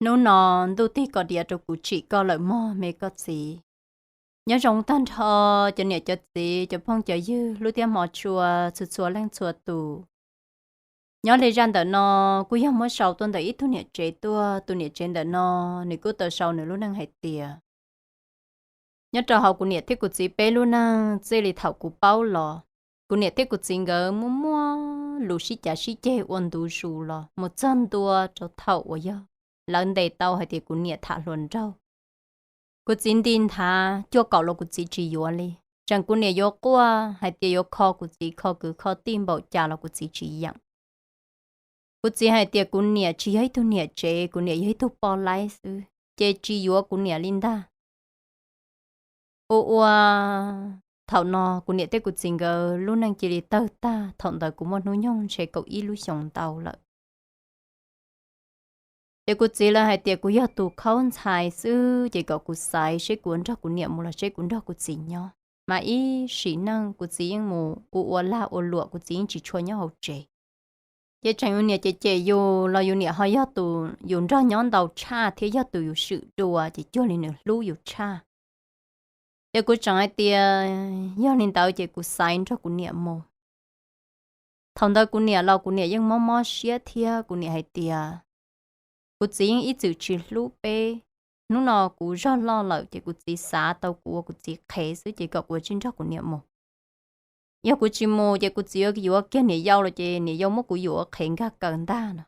Hnub no ntuj tig kom diav rau kuv tsim koj lawm mog me koj txiv. Nyob zoo tag nrho cov niam cov txiv, cov phooj cov ywg, hlub thiab hmov tshua txhua txhua leej txhua tus. Nyob li zaj ntawm no kuj yog muab sau tuaj ntawm ib tug niam tsev tuaj. Tus niam tsev ntawm no nws kuj tau sau nws lub neej hais tias, nyob rau hauv kuv niam thiab kuv txiv peb lub neej, txij li thaum kuv paub los, kuv niam thiab kuv txiv nkawd muaj muaj lus sib cav sib ceg ua ntu zus los mus txog ntua rau thaum uas yog lawv ntes tau hais tias kuv niam tham hluas nraug. Kuv txiv nti nthav cuaj kaum los kuv txiv tsis yuav li. Tseem kuv niam yuav quaj hais tias yuav kho kuv txiv, kho kwv kho tij npaum cas los kuv txiv tsis yeem. Kuv txiv hais tias kuv niam tsis yog ib tug niam tsev, kuv niam yog ib tug poj laib xwb, ces tsis yuav kuv niam li ntag. Ua ua thaum no kuv niam thiab kuv txiv nkawd lub neej cia li tawg tag. Thaum ntawd kuv muaj hnub nyoog ntshe kaum ib lub xyoos ntau lawm. Ces kuv txiv lawv hais tias kuv yog tus khaub ntxhais xwb, ces kom kuv xaiv seb kuv ua nrog kuv niam mus los seb kuv nrog kuv txiv nyob. Mas ib sim neej kuv txiv yeej mus ua ua lag ua luam, kuv txiv yeej tsis tshua nyob hauv tsev. Ces tseem yus niam cem cem yus los yus niam ho yog tus yus nrog nyob ntau tshaj thiab yog tus yus swm dua, ces cuag li nws hlub yus tshaj. Ces kuv tseem hais tias yog li ntawd ces kuv xaiv nrog kuv niam mus. Thaum ntawd kuv niam los kuv niam yeej mob mob siab thiab kuv niam hais tias kuv txiv yeej ib txwm tsis hlub peb. Hnub no kuv zog loj lawm ces kuv txiv xav tau kuv ua kuv txiv qhev xwb, ces kom kuv ua tsis nrog kuv niam mus. Yog kuv tsis mus ces kuv txiv yuav kiag niam yau los ces niam yau muab kuv yuam ua qhev nkag kaws ntag no.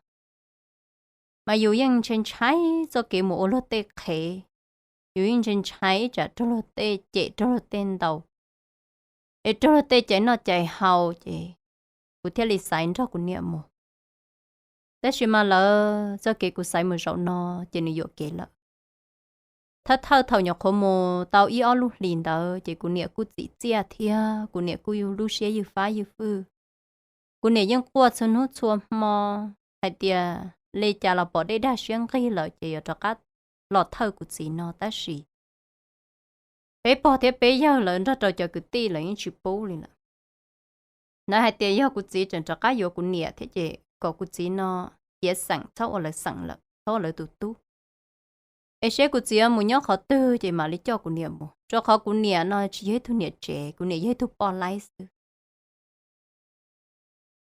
Mas yus yeej ntshai ntshai txoj kev mus ua luag tej qhev, yus yeej ntshai ntshai ib tsam raug luag tej cem raug luag tej ntaus, es raug luag tej caiv noj caiv haus, ces kuv thiaj li xaiv nrog kuv niam mus. Tab sis mas lawv txoj kev kuv xaiv mus zaum no ces nws yuam kev lawm. Thawj thawj thaum nyuam qhuav mus tau ib ob lub hlis ntawd ces kuv niam kuj txim txiaj thiab kuv niam kuj lub siab ywj fab ywj fwj. Kuv niam yeej quaj txhua hnub txhua hmo hais tias li cas los pom dej dag siab nqig lawm ces yuav rov qab los thawj kuv txiv no tab sis peb pog thiab peb yawg lawv nrog rau cov kwv tij lawv yeej tsis pub li lawm. Lawv hais tias yog kuv txiv tseem rov qab yuav kuv niam thiab ces kom kuv txiv no ciav xeem txhob ua lawv xeem lawm, txhob ua lawv tus tub. Es seb kuv txiv mus nyob qhov twg ces mam li coj kuv niam mus, rau qhov kuv niam no tsis yog ib tug niam tsev, kuv niam yog ib tug poj laib xwb.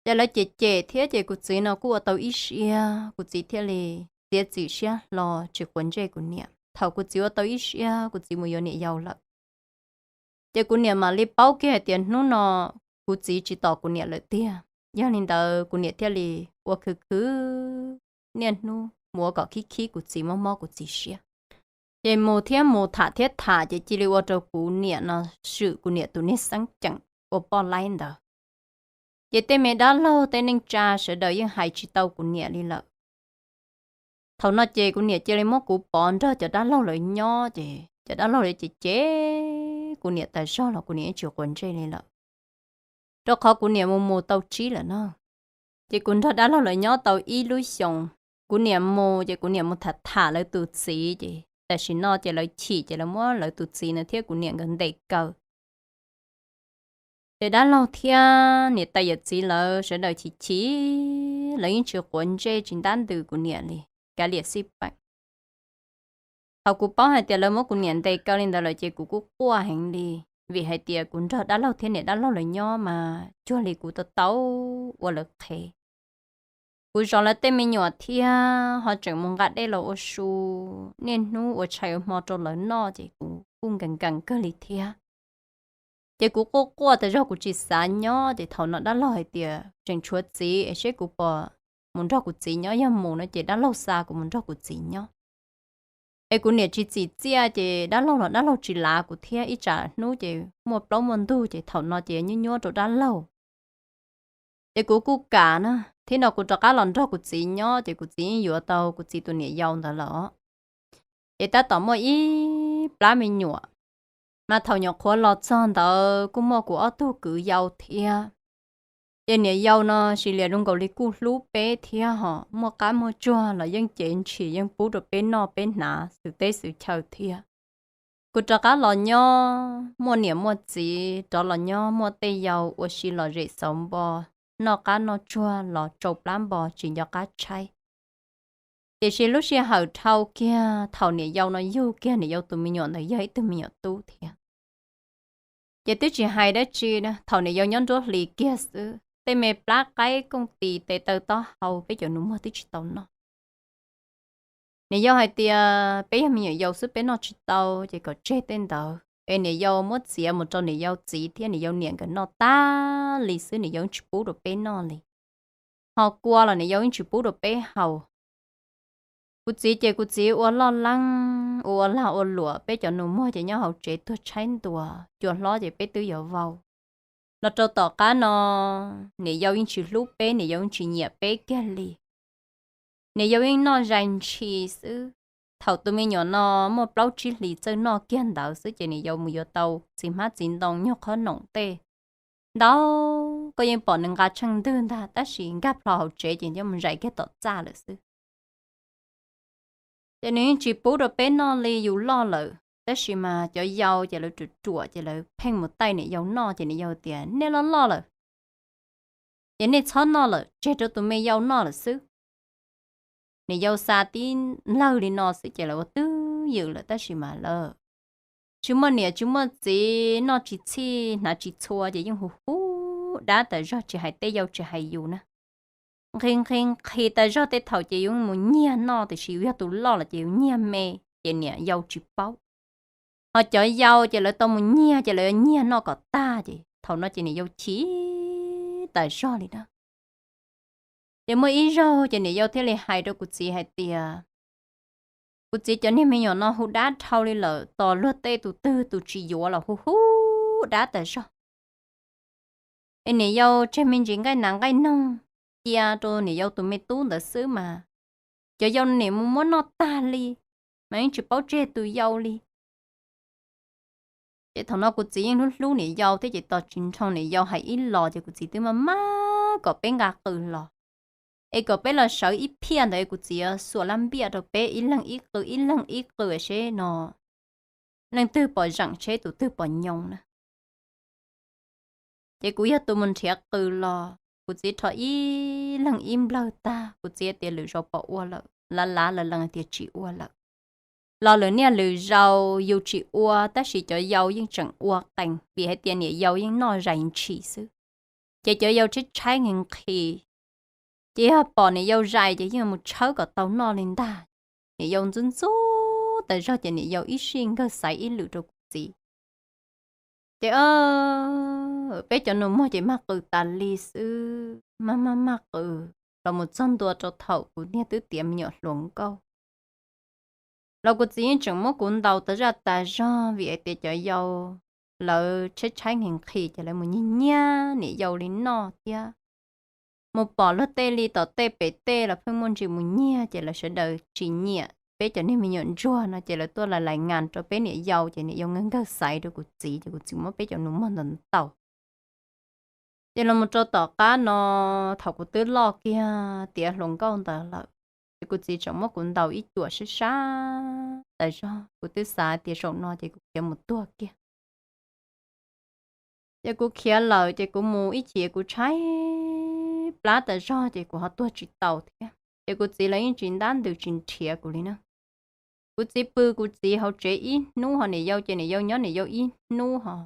Ces lawv cem cem thiab ces kuv txiv no kuj ua tau ib siab, kuv txiv thiaj li txiav txim siab hlo tsis quav ntsej kuv niam. Thaum kuv txiv ua tau ib siab kuv txiv mus yuav niam yau lawm, ces kuv niam mam li paub kiag hais tias hnub no kuv txiv tsis tos kuv niam lawm tiag. Yog li ntawd kuv niam thiaj li ua khwv khwv niaj hnub mus ua kom khib khib kuv txiv, mob mob kuv txiv siab. Ces mus thiab mus, tham thiab tham, ces cia li ua rau kuv niam no swm kuv niam tus niag xeeb ceem ua poj laib ntawd. Ces tej me dab laug tej neej tsa sawv daws yeej hais tsis tau kuv niam li lawm. Thaum no ces kuv niam cia li muab kuv pov nrog cov dab laug lawv nyob, ces cov dab laug lawv cem cem kuv niam tas zog los kuv niam yeej tsis quav ntsej li lawm, rau qhov kuv niam mus mus tau tsib lawm no. Ces kuv nrog dab laug lawv nyob tau ib lub xyoos, kuv niam mus ces kuv niam mus tham tham lawv tus txiv, ces tam sim no ces lawv chim ces lawv muab lawv tus txiv no thiab kuv niam nkawd ntes kaw. Ces dab laug thiab niam tais yawm txiv lawv sawv daws chim chim, lawv yeej tsis quav ntsej tsis ntab ntws kuv niam li, kav liam xij peem. Thaum kuv paub hais tias lawv muab kuv niam ntes kaw li ntawd lawm ces kuv kuj quaj heev li, vim hais tias kuv nrog dab laug thiab niam dab laug lawv nyob mas cuag li kuv tau tau ua lawv qhev. Kuv zov lawv tej me nyuam thiab ho tseem mus nqa dej los ua su, niaj hnub ua tshais ua hmo rau lawv noj ces kuv kuj nkees nkees kawg li thiab. Ces kuv quaj quaj tas zog kuv tsis xav nyob, ces thaum no dab laug hais tias tseem tshuav txiv es seb kuv puas mus nrog kuv txiv nyob, yog mus no ces dab laug xa kuv mus nrog kuv txiv nyob. Es kuv niam tsis txim txiaj ces dab laug los dab laug tsis lav kuv thiab, ib tsam hnub ces muaj plaub muaj ntug ces thaum no ces nyuaj nyuaj rau dab laug. Ces kuv kuj kam na, thib no kuv rov qab los nrog kuv txiv nyob ces kuv txiv yeej yuav tau kuv txiv tus niam yau ntawd lawm. Ces tab tom muaj ib plab me nyuam, mas thaum nyuam qhuav los txog ntawd kuj muaj kuv ob tug kwv yau thiab. Ces niam yau no sis liam zoo nkaus li kuj hlub peb thiab ho muaj qab muaj tsuag los yeej cev ntshis yeej pub rau peb noj peb hnav xwm teb xwm chaw thiab. Kuv rov qab los nyob, muaj niam muaj txiv rov los nyob, muaj tej yau ua si lom zem xauv npo, noj qab noj tsuag los tsau plab npo tsis nco qab tshaib. Tiam sis lub sij hawm dhau kiag thaum niam yau no yug kiag niam yau tus me nyuam ntawd yog ib tug me nyuam tub thiab. Ces twb tsis hais dab tsi, thaum niam yau nyob nruab hlis kiag xwb, tej me plab qaib kooj tis tes taw taub hau peb cov nus muag twb tsis tau noj. Niam yau hais tias peb yog me nyuam yaus xwb peb noj tsis tau, ces kom tseg tej ntawd es niam yau muab txiav mus rau niam yau txiv thiab niam yau niam nkawd noj tag li xwb, niam yau tsis pub rau peb noj li. Ho kua los niam yau yeej tsis pub rau peb haus. Kuv txiv ces kuv txiv ua loj leeb ua ua lag ua luam, peb cov nus muag ces nyob hauv tsev tuag tshaib ntua, cua hlob ces peb twb yuav vau. Los rau tom qab no, niam yau yeej tsis hlub peb, niam yau yeej tsis nyiam peb kiag li. Niam yau yeej noj zais ntshis xwb. Thaum tus me nyuam no muaj plaub tsib hlis txawj noj kiag ntawd xwb ces niam yau mus yuav tau txiv hmab txiv ntoo nyuag qhob noom tej ntau, koj yeej pom nws nqa tsheej ntwg ntag, tab sis nkag plho hauv tsev ces mus zais kiag tom txaj lawm xwb. Ces nws yeej tsis pub rau peb noj li yus loj lawm, tab sis mas cov yau ces lawv ruam ruam ces lawv pheej mus taij niam yau noj ces niam yau tias nej loj loj lawm, ces nej txhob noj lawm, tseg rau tus me yau noj lawm xwb. Niam yau xa tib nplawg li no xwb ces lawv ua twj ywm lawm, tab sis mas lawv tsis muaj niam tsis muaj txiv, noj tsis txhij hnav tsis txhua ces yeej hu hu dab tas zog, tsis hais tej yau tsis hais yus na. Nqhis nqhis nqhis tas zog, tej thaum ces yus mus nyiag noj, tiam sis yus yog tus loj lawm ces yus nyiag me, ces niam yau tsis paub. Ho cov yau ces lawv tau mus nyiag ces lawv yuav nyiag noj kom tag, ces thaum no ces niam yau chim tas zog li na. Ces muaj ib zaug ces niam yau thiaj li hais rau kuv txiv hais tias, kuv txiv, cov niag me nyuam no hu dab dhau li lawm, tos luag tej tus twg tus tsis yuav los hu hu dab tas zog. Es niam yau tseg me ntsis nqaij nas nqaij noog cia rau niam yau tus me tub ntawd xwb mas, cov yau niam mus muab noj tag li, mas yeej tsis paub tseg tus yau li. Ces thaum no kuv txiv yeej hlub hlub niam yau thiab ces tos tsis nrho niam yau hais ib los ces kuv txiv twb maj maj kom peb nqa qws los, es kom peb los sawv ib phiaj ntawd es kuv txiv xuas laj npiaj rau peb ib leeg ib qws ib leeg ib qws seb no leej twg pom zeem seb tus twg pom nyoo na. Ces kuv yog tus mus nrhiav qws los, kuv txiv rho ib leeg ib nplawg tag, kuv txiv tias lwm zaus pom ua lawm, lav lav lawv lees tias tsis ua lawm. Los lwm niaj lwm zaus yus tsis ua tab sis cov yau yeej tseem ua qees vim hais tias niam yau yeej noj zais ntshis xwb. Ces cov yau tshaib tshaib nqhis nqhis, ces yog pom niam yau zais ces yeej mus tshawb kom tau noj li ntag. Niam yau ntxub ntxub tas zog ces niam yau ib sij nkawg xaiv ib lwm rau kuv txiv. Ces peb cov nus muag ces mag qws tas li xwb, mag mag mag qws los mus txog ntua rau thaum kuv niag twb tiav me nyuam hluas nkauj los kuv txiv yeej tseem muab kuv ntaus tas zaj tas zog vim hais tias cov yau lawv tshaib tshaib nqhis nqhis ces lawv mus nyiag nyiag niam yau li noj thiab. Mus pom luag tej li tom tej pem tej los pheej muaj ntsis mus nyiag ces lawv sawv daws tsis nyiam peb cov niag me nyuam ntsuag no ces lawv tuaj lais lais nas rau peb niam yau ces niam yau nkawg nkawg xaiv rau kuv txiv ces kuv txiv muab peb cov nus muag ntaus ntaus. Ces los mus rau tom qab no, thaum kuv twb loj kiag tiav hluas nkauj ntawd lawm, ces kuv txiv tseem muab kuv ntaus ib cuam sab sab tas zog, kuv twb xav tias zaum no ces kuv khiav mus tuag kiag. Ces kuv khiav lawm ces kuv mus ib chim kuv tshaib plab tas zog ces kuv ho tuag tsis tau thiab. Ces kuv txiv lawv yeej tsis ntab ntws tsis nrhiav kuv li na. Kuv txiv pw kuv txiv hauv tsev ib hnub ho niam yau ces niam yau nyob niam yau ib hnub ho.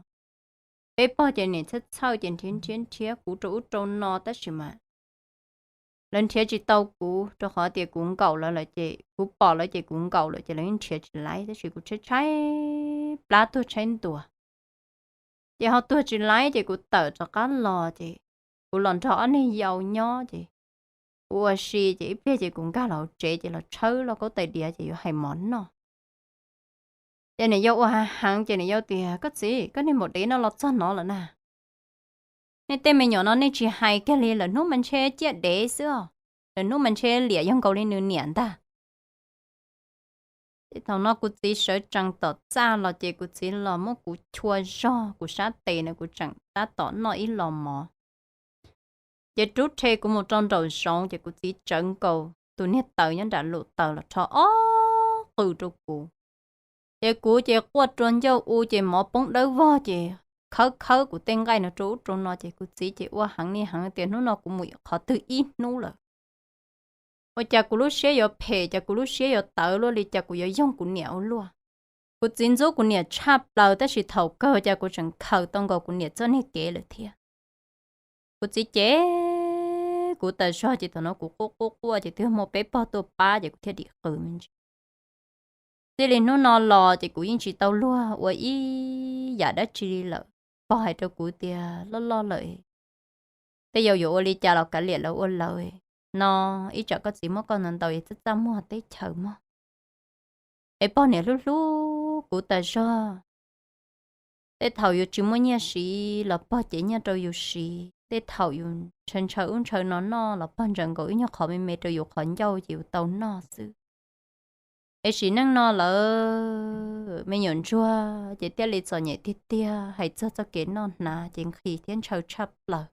Peb pog ces niam txhawj txhawj ces nrhiav nrhiav nrhiav kuv rau ub rau no tab sis mas lawv nrhiav tsis tau kuv rau qhov tias kuv nkaum lawv lawm ces kuv pom lawv ces kuv nkaum lawm ces lawv yeej nrhiav tsis laib tab sis kuv tshaib tshaib plab tuag tshaib ntua. Ces ho tuag tsis laib ces kuv tawm rov qab los ces kuv los nrog ob niag yau nyob ces kuv ua si ces ib pliag ces kuv nkag los hauv tsev ces los tshawb lauj kaub tais diav ces yuav hais mov noj. Ces niam yau ua hav heev ces niam yau tias, koj txiv, koj niag npaum dev no los txog no lawm na. Nej tej me nyuam no nej tsis hais kiag li, lawm hnub mas ntshe ciaj dev xwb os, lawm hnub mas ntshe liam yog nkaus li nws niam ntag. Ces thaum no kuv txiv sawv tsees tom txaj los ces kuv txiv los muab kuv chua zog kuv sab tes na, kuv tseem tab tom noj ib los mov. Ces rub rhe kuv mus rau nraum zoov ces kuv txiv tsawv nkaus tus niag taws nyob nram lus taws los rho ob qws rau kuv. Ces kuv ces quaj rua ncauj u ces mov poob dawb vog ces khawb khawb kuv tej nqaij no rau ub rau no ces kuv txiv ces ua heev li heev tias hnub no kuv mus qhov twg ib hnub lawm. Ua cas kuv lub siab yuav phem, cas kuv lub siab yuav tawv luaj li, cas kuv yuav yoog kuv niam ua luaj. Kuv txiv ntxub kuv niam tshaj plaws, tab sis thaum kawg cas kuv tseem khaws tau nkaus kuv niam txoj niag kev lawm thiab. Kuv txiv cem kuv tas zog ces thaum no kuv quaj quaj quaj ces twb muaj peb pog tuaj pab ces kuv thiaj dim qws me ntsis. Txij li hnub no los ces kuv yeej tsis tau luag ua ib yam dab tsi li lawm. Pog hais rau kuv tias loj loj lawm, tej yau yuav ua li cas los kav liam lawv ua lawv no, ib tsam koj txiv muab koj ntau ntau es txaj txaj muag teb chaws mog. Es pog niam hlub hlub kuv tas zog. Tej thaum yus tsis muaj nyiaj siv los pog cev nyiaj rau yus siv, tej thaum yus ntshaw ntshaw ub ntshaw no noj los pog ntsaws nkaus ib nyuag qhov me me rau yus qhov ncauj ces yus tau noj xwb. Es sim neej no lawm me nyuam ntsuag ces thiaj li txom nyem tiag tiag, hais txog txoj kev noj hnav ces nqhis thiab ntshaw tshaj plaws.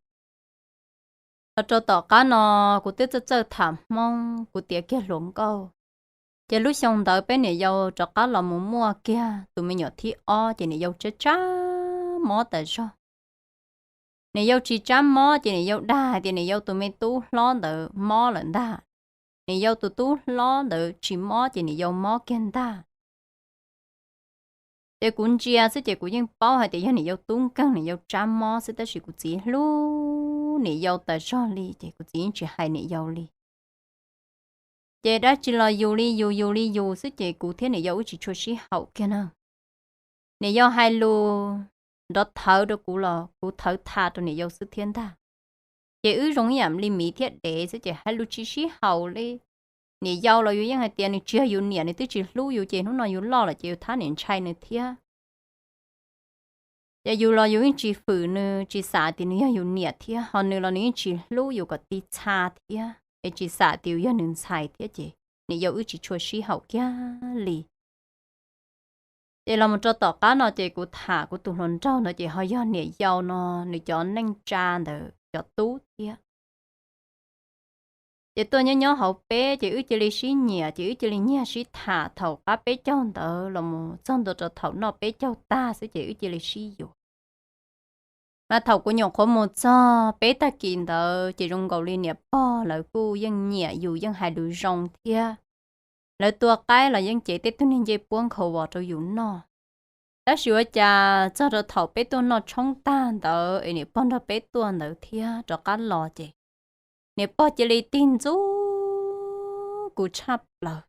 Los rau tom qab no kuv twb txawj txawj tham Hmoob, kuv tiav kiag hluas nkauj. Ces lub xyoo ntawd peb niam yau rov qab los mus muaj kiag tus me nyuam thib ob ces niam yau tsab tsab mob tas zog. Niam yau tsis tsab mob ces niam yau dag hais tias niam yau tus me tub hlob ntawd mob lawm ntag. Niam yau tus tub hlob ntawd tsis mob ces niam yau mob kiag ntag. Ces kuv ntsia xwb ces kuv yeej paub hais tias yog niam yau tub nkeeg niam yau tsab mob xwb, tab sis kuv txiv hlub niam yau tas zog li ces kuv txiv yeej tsis hais niam yau li. Ces dab tsi los yus li yus yus li yus xwb ces kuv thiab niam yau wb tsis tshua sib haum kiag na. Niam yau hais lus nrov thawv rau kuv los kuv thawv tha rau niam yau xwb thiab ntag. Ces wb zoo ib yam li miv thiab dev xwb ces hais lus tsis sib haum li. Niam yau los yus yeej hais tias nws tsis yog yus niam, nws twb tsis hlub yus ces hnub no yus loj lawm ces yus thab niam ntshai nws thiab. Ces yus los yus yeej tsis fwm nws, tsis xam tias nws yog yus niam thiab, ho nws los nws yeej tsis hlub yus kom ti txha thiab, es tsis xam tias yus yog nws ntxhais thiab ces niam yau wb tsis tshua sib haum kiag li. Ces los mus rau tom qab no ces kuv tham kuv tus hluas nraug ntawd ces ho yog niam yau no nws cov neej tsa ntawd cov tub thiab. Ces tuaj nyob nyob hauv peb ces wb cia li sib nyiam ces wb cia li nyiag sib tham thaum qab peb caug ntawd los mus txog ntua rau thaum noj peb caug tag xwb ces wb cia li sib yuav. Mas thaum kuv nyuam qhuav mus txog peb tag kis ntawd ces zoo nkaus li niam pog lawv kuj yeej nyiam yus yeej hais lus zoo thiab. Lawv tua qaib los yeej cev tej tug niag ncej puab nkhaus vos rau yus noj. Tab sis ua cas txog rau thaum peb tuaj noj tshoob tag ntawd es niam pog nrog peb tuaj ntawd thiab rov qab los ces niam pog cia li tig ntxub kuv tshaj plaws.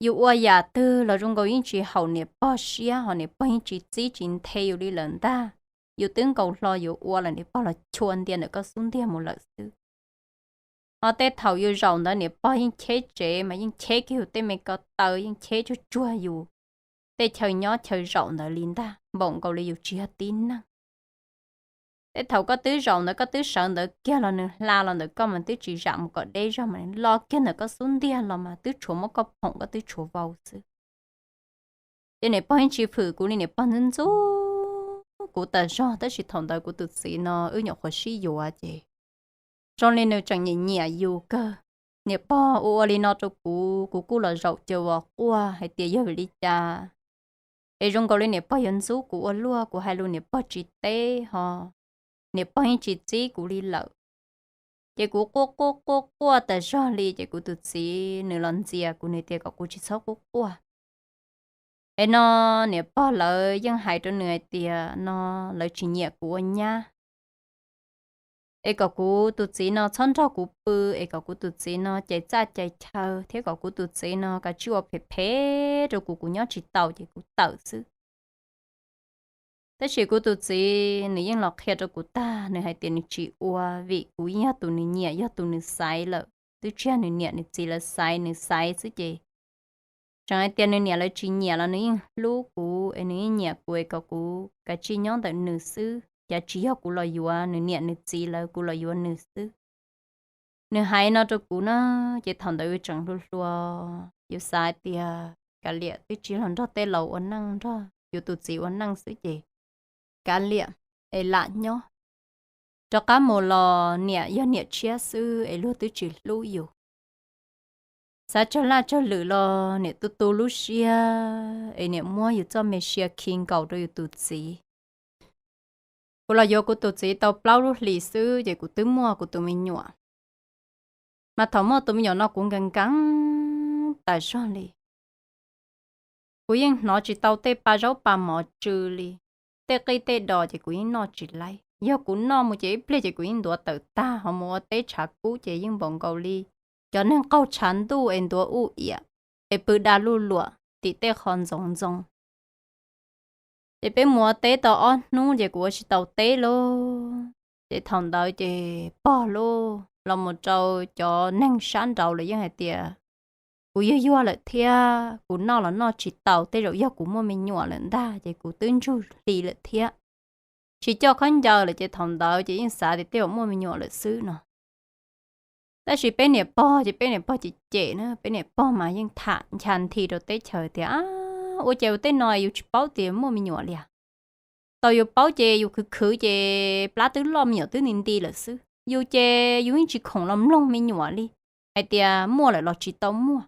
Yus ua yam twg los zoo nkaus yeej tsis haum niam pog siab, ho niam pog yeej tsis txib tsis nthe yus li lawm ntag. Yus twb nkaus hlo yuav ua lawm niam pog los chua ntia ntawm koj xub ntiag mus lawm xwb. Ho tej thaum yus zaum ntawd niam pog yeej cheb tsev mas yeej cheb kiag yus tej me ko taw, yeej cheb tsuag tsuag yus tej chaw nyob chaw zaum ntawd li ntag, npaum nkaus li yus tsis yog tib neeg. Tej thaum koj twb zaum ntawd koj twb sawv ntawd kiag los nws hla los ntawm koj mas twb tsis zam mus kom deb zog mas lo kiag ntawm koj xub ntiag los mas twb tshuav muab koj phoom koj twb tshuav vau xwb. Ces niam pog yeej tsis fwm kuv li, niam pog ntxub ntxub kuv tas zog, tab sis thaum ntawd kuv tus txiv no wb nyuam qhuav sib yuav ces zoo li nws tseem nyiam nyiam yus kawg. Niam pog ua ua li no rau kuv, kuv kuj los zaum caw vos quaj hais tias yog vim li cas es zoo nkaus li niam pog yuav ntxub kuv ua luaj, kuv hais lus niam pog tsis teb ho niam pog yeej tsis txib kuv li lawm. Ces kuv quaj quaj quaj quaj tas zog li ces kuv tus txiv nws los ntxias kuv, nws tias kom kuv tsis txhob quaj quaj. Es no niam pog lawv yeej hais rau nws hais tias no lawv tsis nyiam kuv ua nyab, es kom kuv tus txiv no txhob nrog kuv pw, es kom kuv tus txiv no cais txaj cais chaw thiab kom kuv tus txiv no kav tsij ua phem phem rau kuv, kuv nyob tsis tau ces kuv tawm xwb. Tab sis kuv tus txiv nws yeej los qhia rau kuv tag, nws hais tias nws tsis ua vim kuv yeej yog tus nws nyiam, yog tus nws xaiv lawm, twb tsis yog nws niam nws txiv lawv xaiv, nws xaiv xwb ces tseem hais tias nws niam lawv tsis nyiam los nws yeej hlub kuv es nws yeej nyiam kuv es kom kuv kav tsij nyob ntawm nws xwb, cav tsis yog kuv los yuav nws niam nws txiv lawv, kuv los yuav nws xwb. Nws hais no rau kuv na, ces thaum ntawd yus tseem hluas hluas, yus xav hais tias kav liam, twb tsis los nrog tej laus ua neej, nrog yus tus txiv ua neej xwb ces kav liam es lam nyob. Rov qab mus los niam yog niam tshiab xwb es luag twb tsis hlub yus. Xav tsawg laj tsawg lwm los niam tu tu lub siab es niam muab yus txoj me sia khi nkaus rau yus tus txiv. Kuv los yuav kuv tus txiv tau plaub lub hlis xwb ces kuv twb muaj kuv tus me nyuam. Mas thaum muaj tus me nyuam no kuv nkees nkees tas zog li. Kuv yeej hnov tsis tau tej pa zaub pa mov tsw li. Tej qij tej dos ces kuv yeej noj tsis laib. Yog kuv noj mus ces ib pliag ces kuv yeej ntuav tawm tag, ho mus ua teb tshav kub ces yeej npaum nkaus li cov neeg qaug tshav ntuj es ntuav uj iam es pw da luj luam tim tej qhov ntxoov ntxoo. Ces peb mus ua teb tau ob hnub ces kuv ua tsis tau teb lauj. Ces thaum ntawd ces pog lauj, los mus rau cov neeg sab nraud lawv yeej hais tias kuv yuag yuag lawm thiab, kuv noj los noj tsis tau, tej zaum yog kuv muaj me nyuam lawm ntag, ces kuv twb ntsug hli lawm thiab. Tsis coj khaub ncaws lawm ces thaum ntawd ces yeej xav tias tej zaum muaj me nyuam lawm xwb no. Tab sis peb niam pog ces peb niam pog cem cem na, peb niam pog mas yeej tham ncha nthi rau teb chaws tias, ua cas yus tej no yus tsis paub tias muaj me nyuam li as? Tau yus paub ces yus khwv khwv ces plab twb loj me nyuam twb nti nti lawm xwb. Yus ces yus yeej tsis khoom los mloog me nyuam li, hais tias muaj lawm los tsis tau muaj.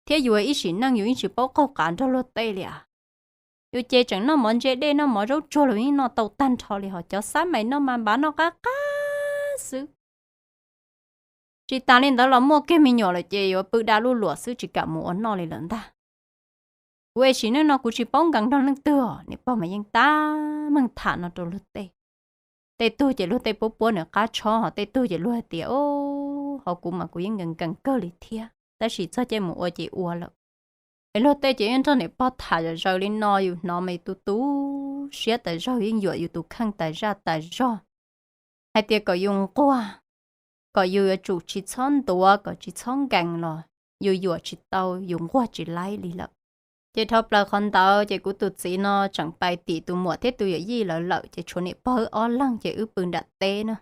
Thiab yus ib sim neej yus yeej tsis paub qaug qav nrog luag tej li as. Yus ces tseem noj mov ntse dej noj mov zaub tsuag los yeej noj tau tag nrho li, ho cov xab mais noj mas npav noj qab qab xwb. Tsis tas li ntawd los muaj kiag me nyuam lawm ces yuav pw da luj luam xwb tsis kam mus ua noj li lawm ntag. Kuv ua sim neej no kuv tsis paub nkees nrog leej twg os, niam pog mas yeej tab meeg tham no rau luag tej. Tej tug ces luag tej puab puab nws qab tshob, ho tej tug ces luag hais tias, hauv kuv mas kuv yeej nkees nkees kawg li thiab, tab sis txog caij mus ua ces ua lawm. Es luag tej ces yeej nrog niam pog tham zom zaws li no, yus hnov mas yus tu tu siab tas zog, yeej yuam yus tus kheej tas zaj tas zog, hais tias kom yus nquag, kom yus yuav tsum tsis txhob ntuav, kom tsis txhob nkees los yus yuam tsis tau, yus nquag tsis laib li lawm. Ces dhau plaws qhov ntawd ces kuv tus txiv no tseem pais tim tus muam thiab tus yawm yij lawv lawm, ces tshuav niam pog wb ob leeg ces wb pw nram teb na.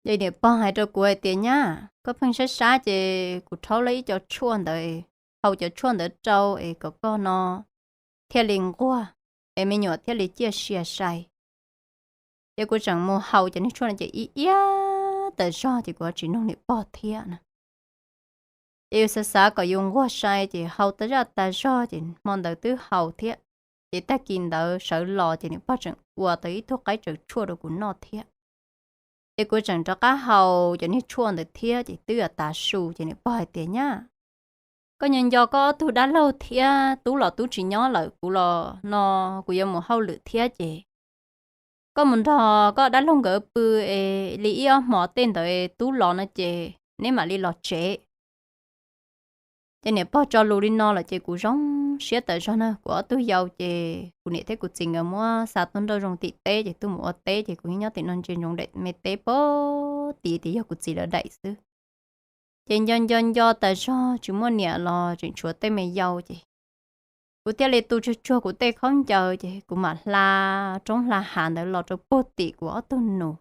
Ces niam pog hais rau kuv hais tias, nyab, koj pheej sab sab ces kuv rhaub lawm ib co tshuaj ntawd, hau cov tshuaj ntawd rau es kom koj no thiaj li nquag, es me nyuam thiaj li ciaj sia sai. Ces kuv tseem mus hau cov niag tshuaj no ces ib iab tas zog ces kuv tsis nug niam pog thiab na. Ces yus xav xav kom yus nquag sai ces hau tas zaj tas zog ces hmo ntawd twb hau thiab. Ces tag kis ntawd sawv los ces niam pog tseem ua tau ib tug qaib tsaws tshuaj rau kuv noj thiab. Ces kuv tseem rov qab hau cov niag tshuaj ntawd thiab ces twb yuav tav su ces niam pog hais tias, nyab, koj nco nco koj ob tug dab laug thiab, tub los tub tsis nyob lawm, kuv los no kuv yuav mus hauj lwm thiab ces koj mus nrog koj dab laug nkawd pw es li ib ob hmo tej ntawd tub los no ces neb mam li los tsev. Ces niam pog tso lus li no lawm ces kuv zoo siab tas zog na. Kuv ob tug yau ces kuv niam thiab kuv txiv nkawd muab xa tuaj nrauj zoo tim teb ces tuaj mus ua teb ces kuv yeej nyob tim no ntsia ntsoov daim me teb pog tid tias yog kuv txiv lawv daim xwb. Ces nco nco nco tas zog tsis muaj niam los tseem tshuav tej me yau ces kuv thiaj li tu tsuag tsuag kuv tej khaub ncaws ces kuv mam hla roob hla hav ntawd los rau puag tim kuv ob tug nus.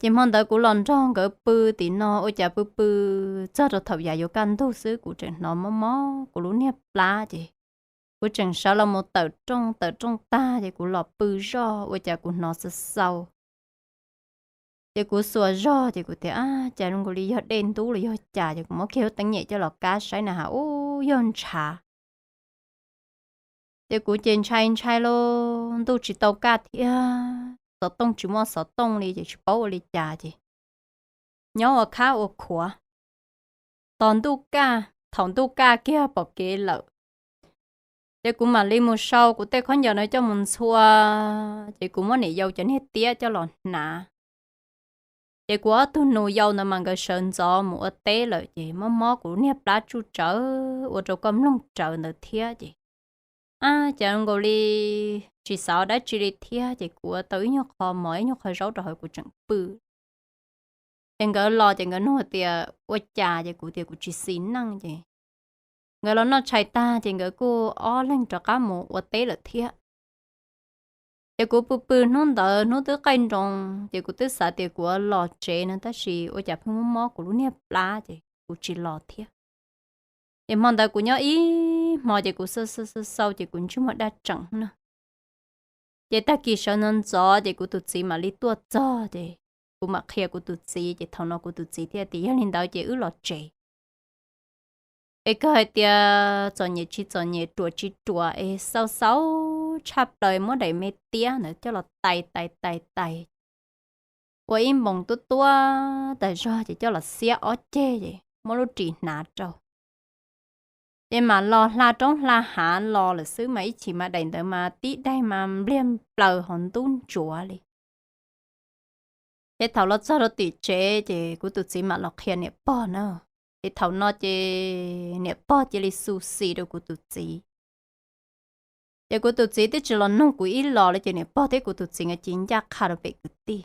Ces hmo ntawd kuv los nrog nkawd pw tim no ua cas pw pw txog rau thaum yav yuav kaj ntug xwb kuv tseem hnov mob mob kuv lub niag plab ces kuv tseem sawv los mus tawm rooj, tawm rooj tag ces kuv los pw zoj ua cas kuv hnov xaus xaus. Ces kuv xuas zog ces kuv tias, ab, cas zoo nkaus li yog dej ntub los yog cas, ces kuv muab kiag lub teeb nyem coj los kab saib na has ub yog ntshav. Ces kuv ces ntshai ntshai lauj, ntuj tsis tau kaj thiab xov tooj tsis muaj xov tooj li ces tsis paub ua li cas ces nyob ua khab ua khuav. Tos ntuj kaj, thaum ntuj kaj kiag pom kev lawm, ces kuv mam li mus sau kuv tej khaub ncaws no coj mus ntxhua, ces kuv muab niam yau cov niag tiab coj los hnav. Ces kuv ob tug nus yau ntawd mas nkawd sawv ntxov mus ua teb lawm ces mob mob kuv niag plab tsuj tsawv ua rau koj mloog rawv ntawd thiab ces, ab, cas nkaus li tsis xav dab tsi li thiab ces kuv ua tau ib nyuag qho mov ib nyuag qho zaub rau hauv kuv tseem pw. Ces nkawd los ces nkawd nug tias ua cas ces kuv tias kuv tsis xis neej ces nkawd los noj tshais tag ces nkawd kuj ob leeg rov qab mus ua teb lawm thiab. Ces kuv pw pw hnub ntawd hnub twb qaij nroos ces kuv twb xav tias kuv los tsev no tab sis ua cas pheej mob mob kuv lub niag plab ces kuv tsis los thiab. Ces hmo ntawd kuv nyob ib hmo ces kuv xaus xaus xaus ces kuv ntsej muag daj tseem na. Ces tag kis sawv ntxov ntxov ces kuv tus txiv mam li tuaj txog ces kuv mam qhia kuv tus txiv ces thaum no kuv tus txiv thiaj tias yog li ntawd ces wb los tsev. Es kawg hais tias txom nyem tsis txom nyem ruam tsis ruam es xaus xaus tshaj plaws muab daim me tiab ntawd coj los tais tais tais tais. ua ib npoos tuab tuab tas zog ces coj los xiab ob ceg es muab lub ris hnav rau. Ces mam los hla roob hla hav los lawm xwb mas ib chim mas daim ntawd mas tib daim mas npliag plaws hauv ntub ntsuav li. Ces thaum los txog rau tim tsev ces kuv tus txiv mam los qhia niam pog na. Ces thaum no ces niam pog cia li xu xis rau kuv tus txiv. Ces kuv tus txiv twb tsis los nug kuv ib los li ces niam pog thiab kuv tus txiv nkawd cia li ncaj qha rau pem kwv tij.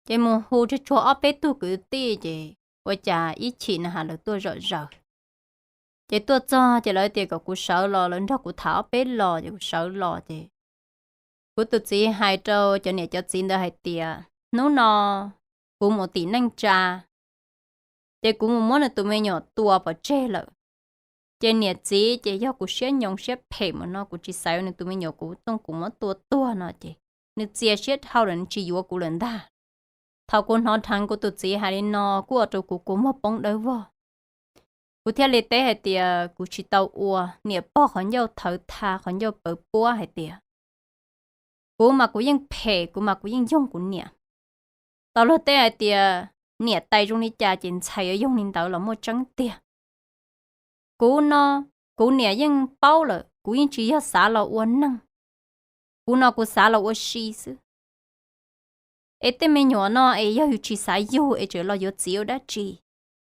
Ces mus hu tsuag tsuag ob peb tug kwv tij ces ua cas ib chim na has lawv tuaj zom zaws. Ces tuaj txog ces lawv tias kom kuv sawv los, lawv nrog kuv tham ob peb los ces kuv sawv los ces kuv tus txiv hais rau cov niam cov txiv ntawd hais tias, hnub no kuv mus tim neej tsa, ces kuv mus muab nws tus me nyuam tua pov tseg lawm. Ces niam txiv ces yog kuv siab nyoo siab phem mus no kuv tsis xaiv nws tus me nyuam, kuv txooj kuv muab tua tuag no ces nws txias siab dhau lawm, nws tsis yuav kuv lawm ntag. Thaum kuv hnov dheev kuv tus txiv hais li no kuj ua rau kuv kua muag poob dawb vog. Kuv thiaj li teb hais tias kuv tsis tau ua, niam pog qhov ncauj thawv tha qhov ncauj pawv puab hais tias, kuv mas kuv yeej phem, kuv mas kuv yeej yoog kuv niam. Tau luag teb hais tias niam tais zoo li cas ces ntxhais yuav yoog li ntawd los muaj tseeb tiag. Kuv no, kuv niam yeej paub lawm, kuv yeej tsis yog xav los ua neeg. Kuv no kuv xav los ua si xwb. Es tej me nyuam no es yog yus tsis xav yug es tseem los yuav txiv ua dab tsi?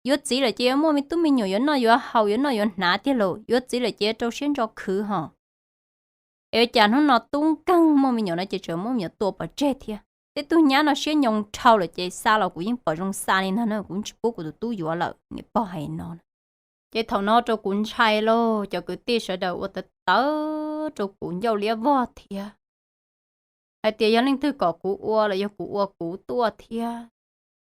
Yuav txiv lawm ces yuav muaj me tub me nyuam yuav noj yuav haus yuav noj yuav hnav tiag lauj, yuav txiv lawm ces rau siab ntso khwv hos. Es ua cas hnub no tub nkeeg muaj me nyuam no ces tseem muab me nyuam tua pov tseg thiab? Tej tug nyab no siab nyoo dhau lawm ces xa los kuv yeej pom zoo xa li ntag no, kuv tsis pub kuv tus tub yuav lawm, niam pog hais no. Ces thaum no rau kuv ntshai lauj, cov kwv tij sawv daws ua tawv tawv rau kuv ncauj liab vog thiab, hais tias yog leej twg kom kuv ua los yog kuv ua kuv tuaj thiab.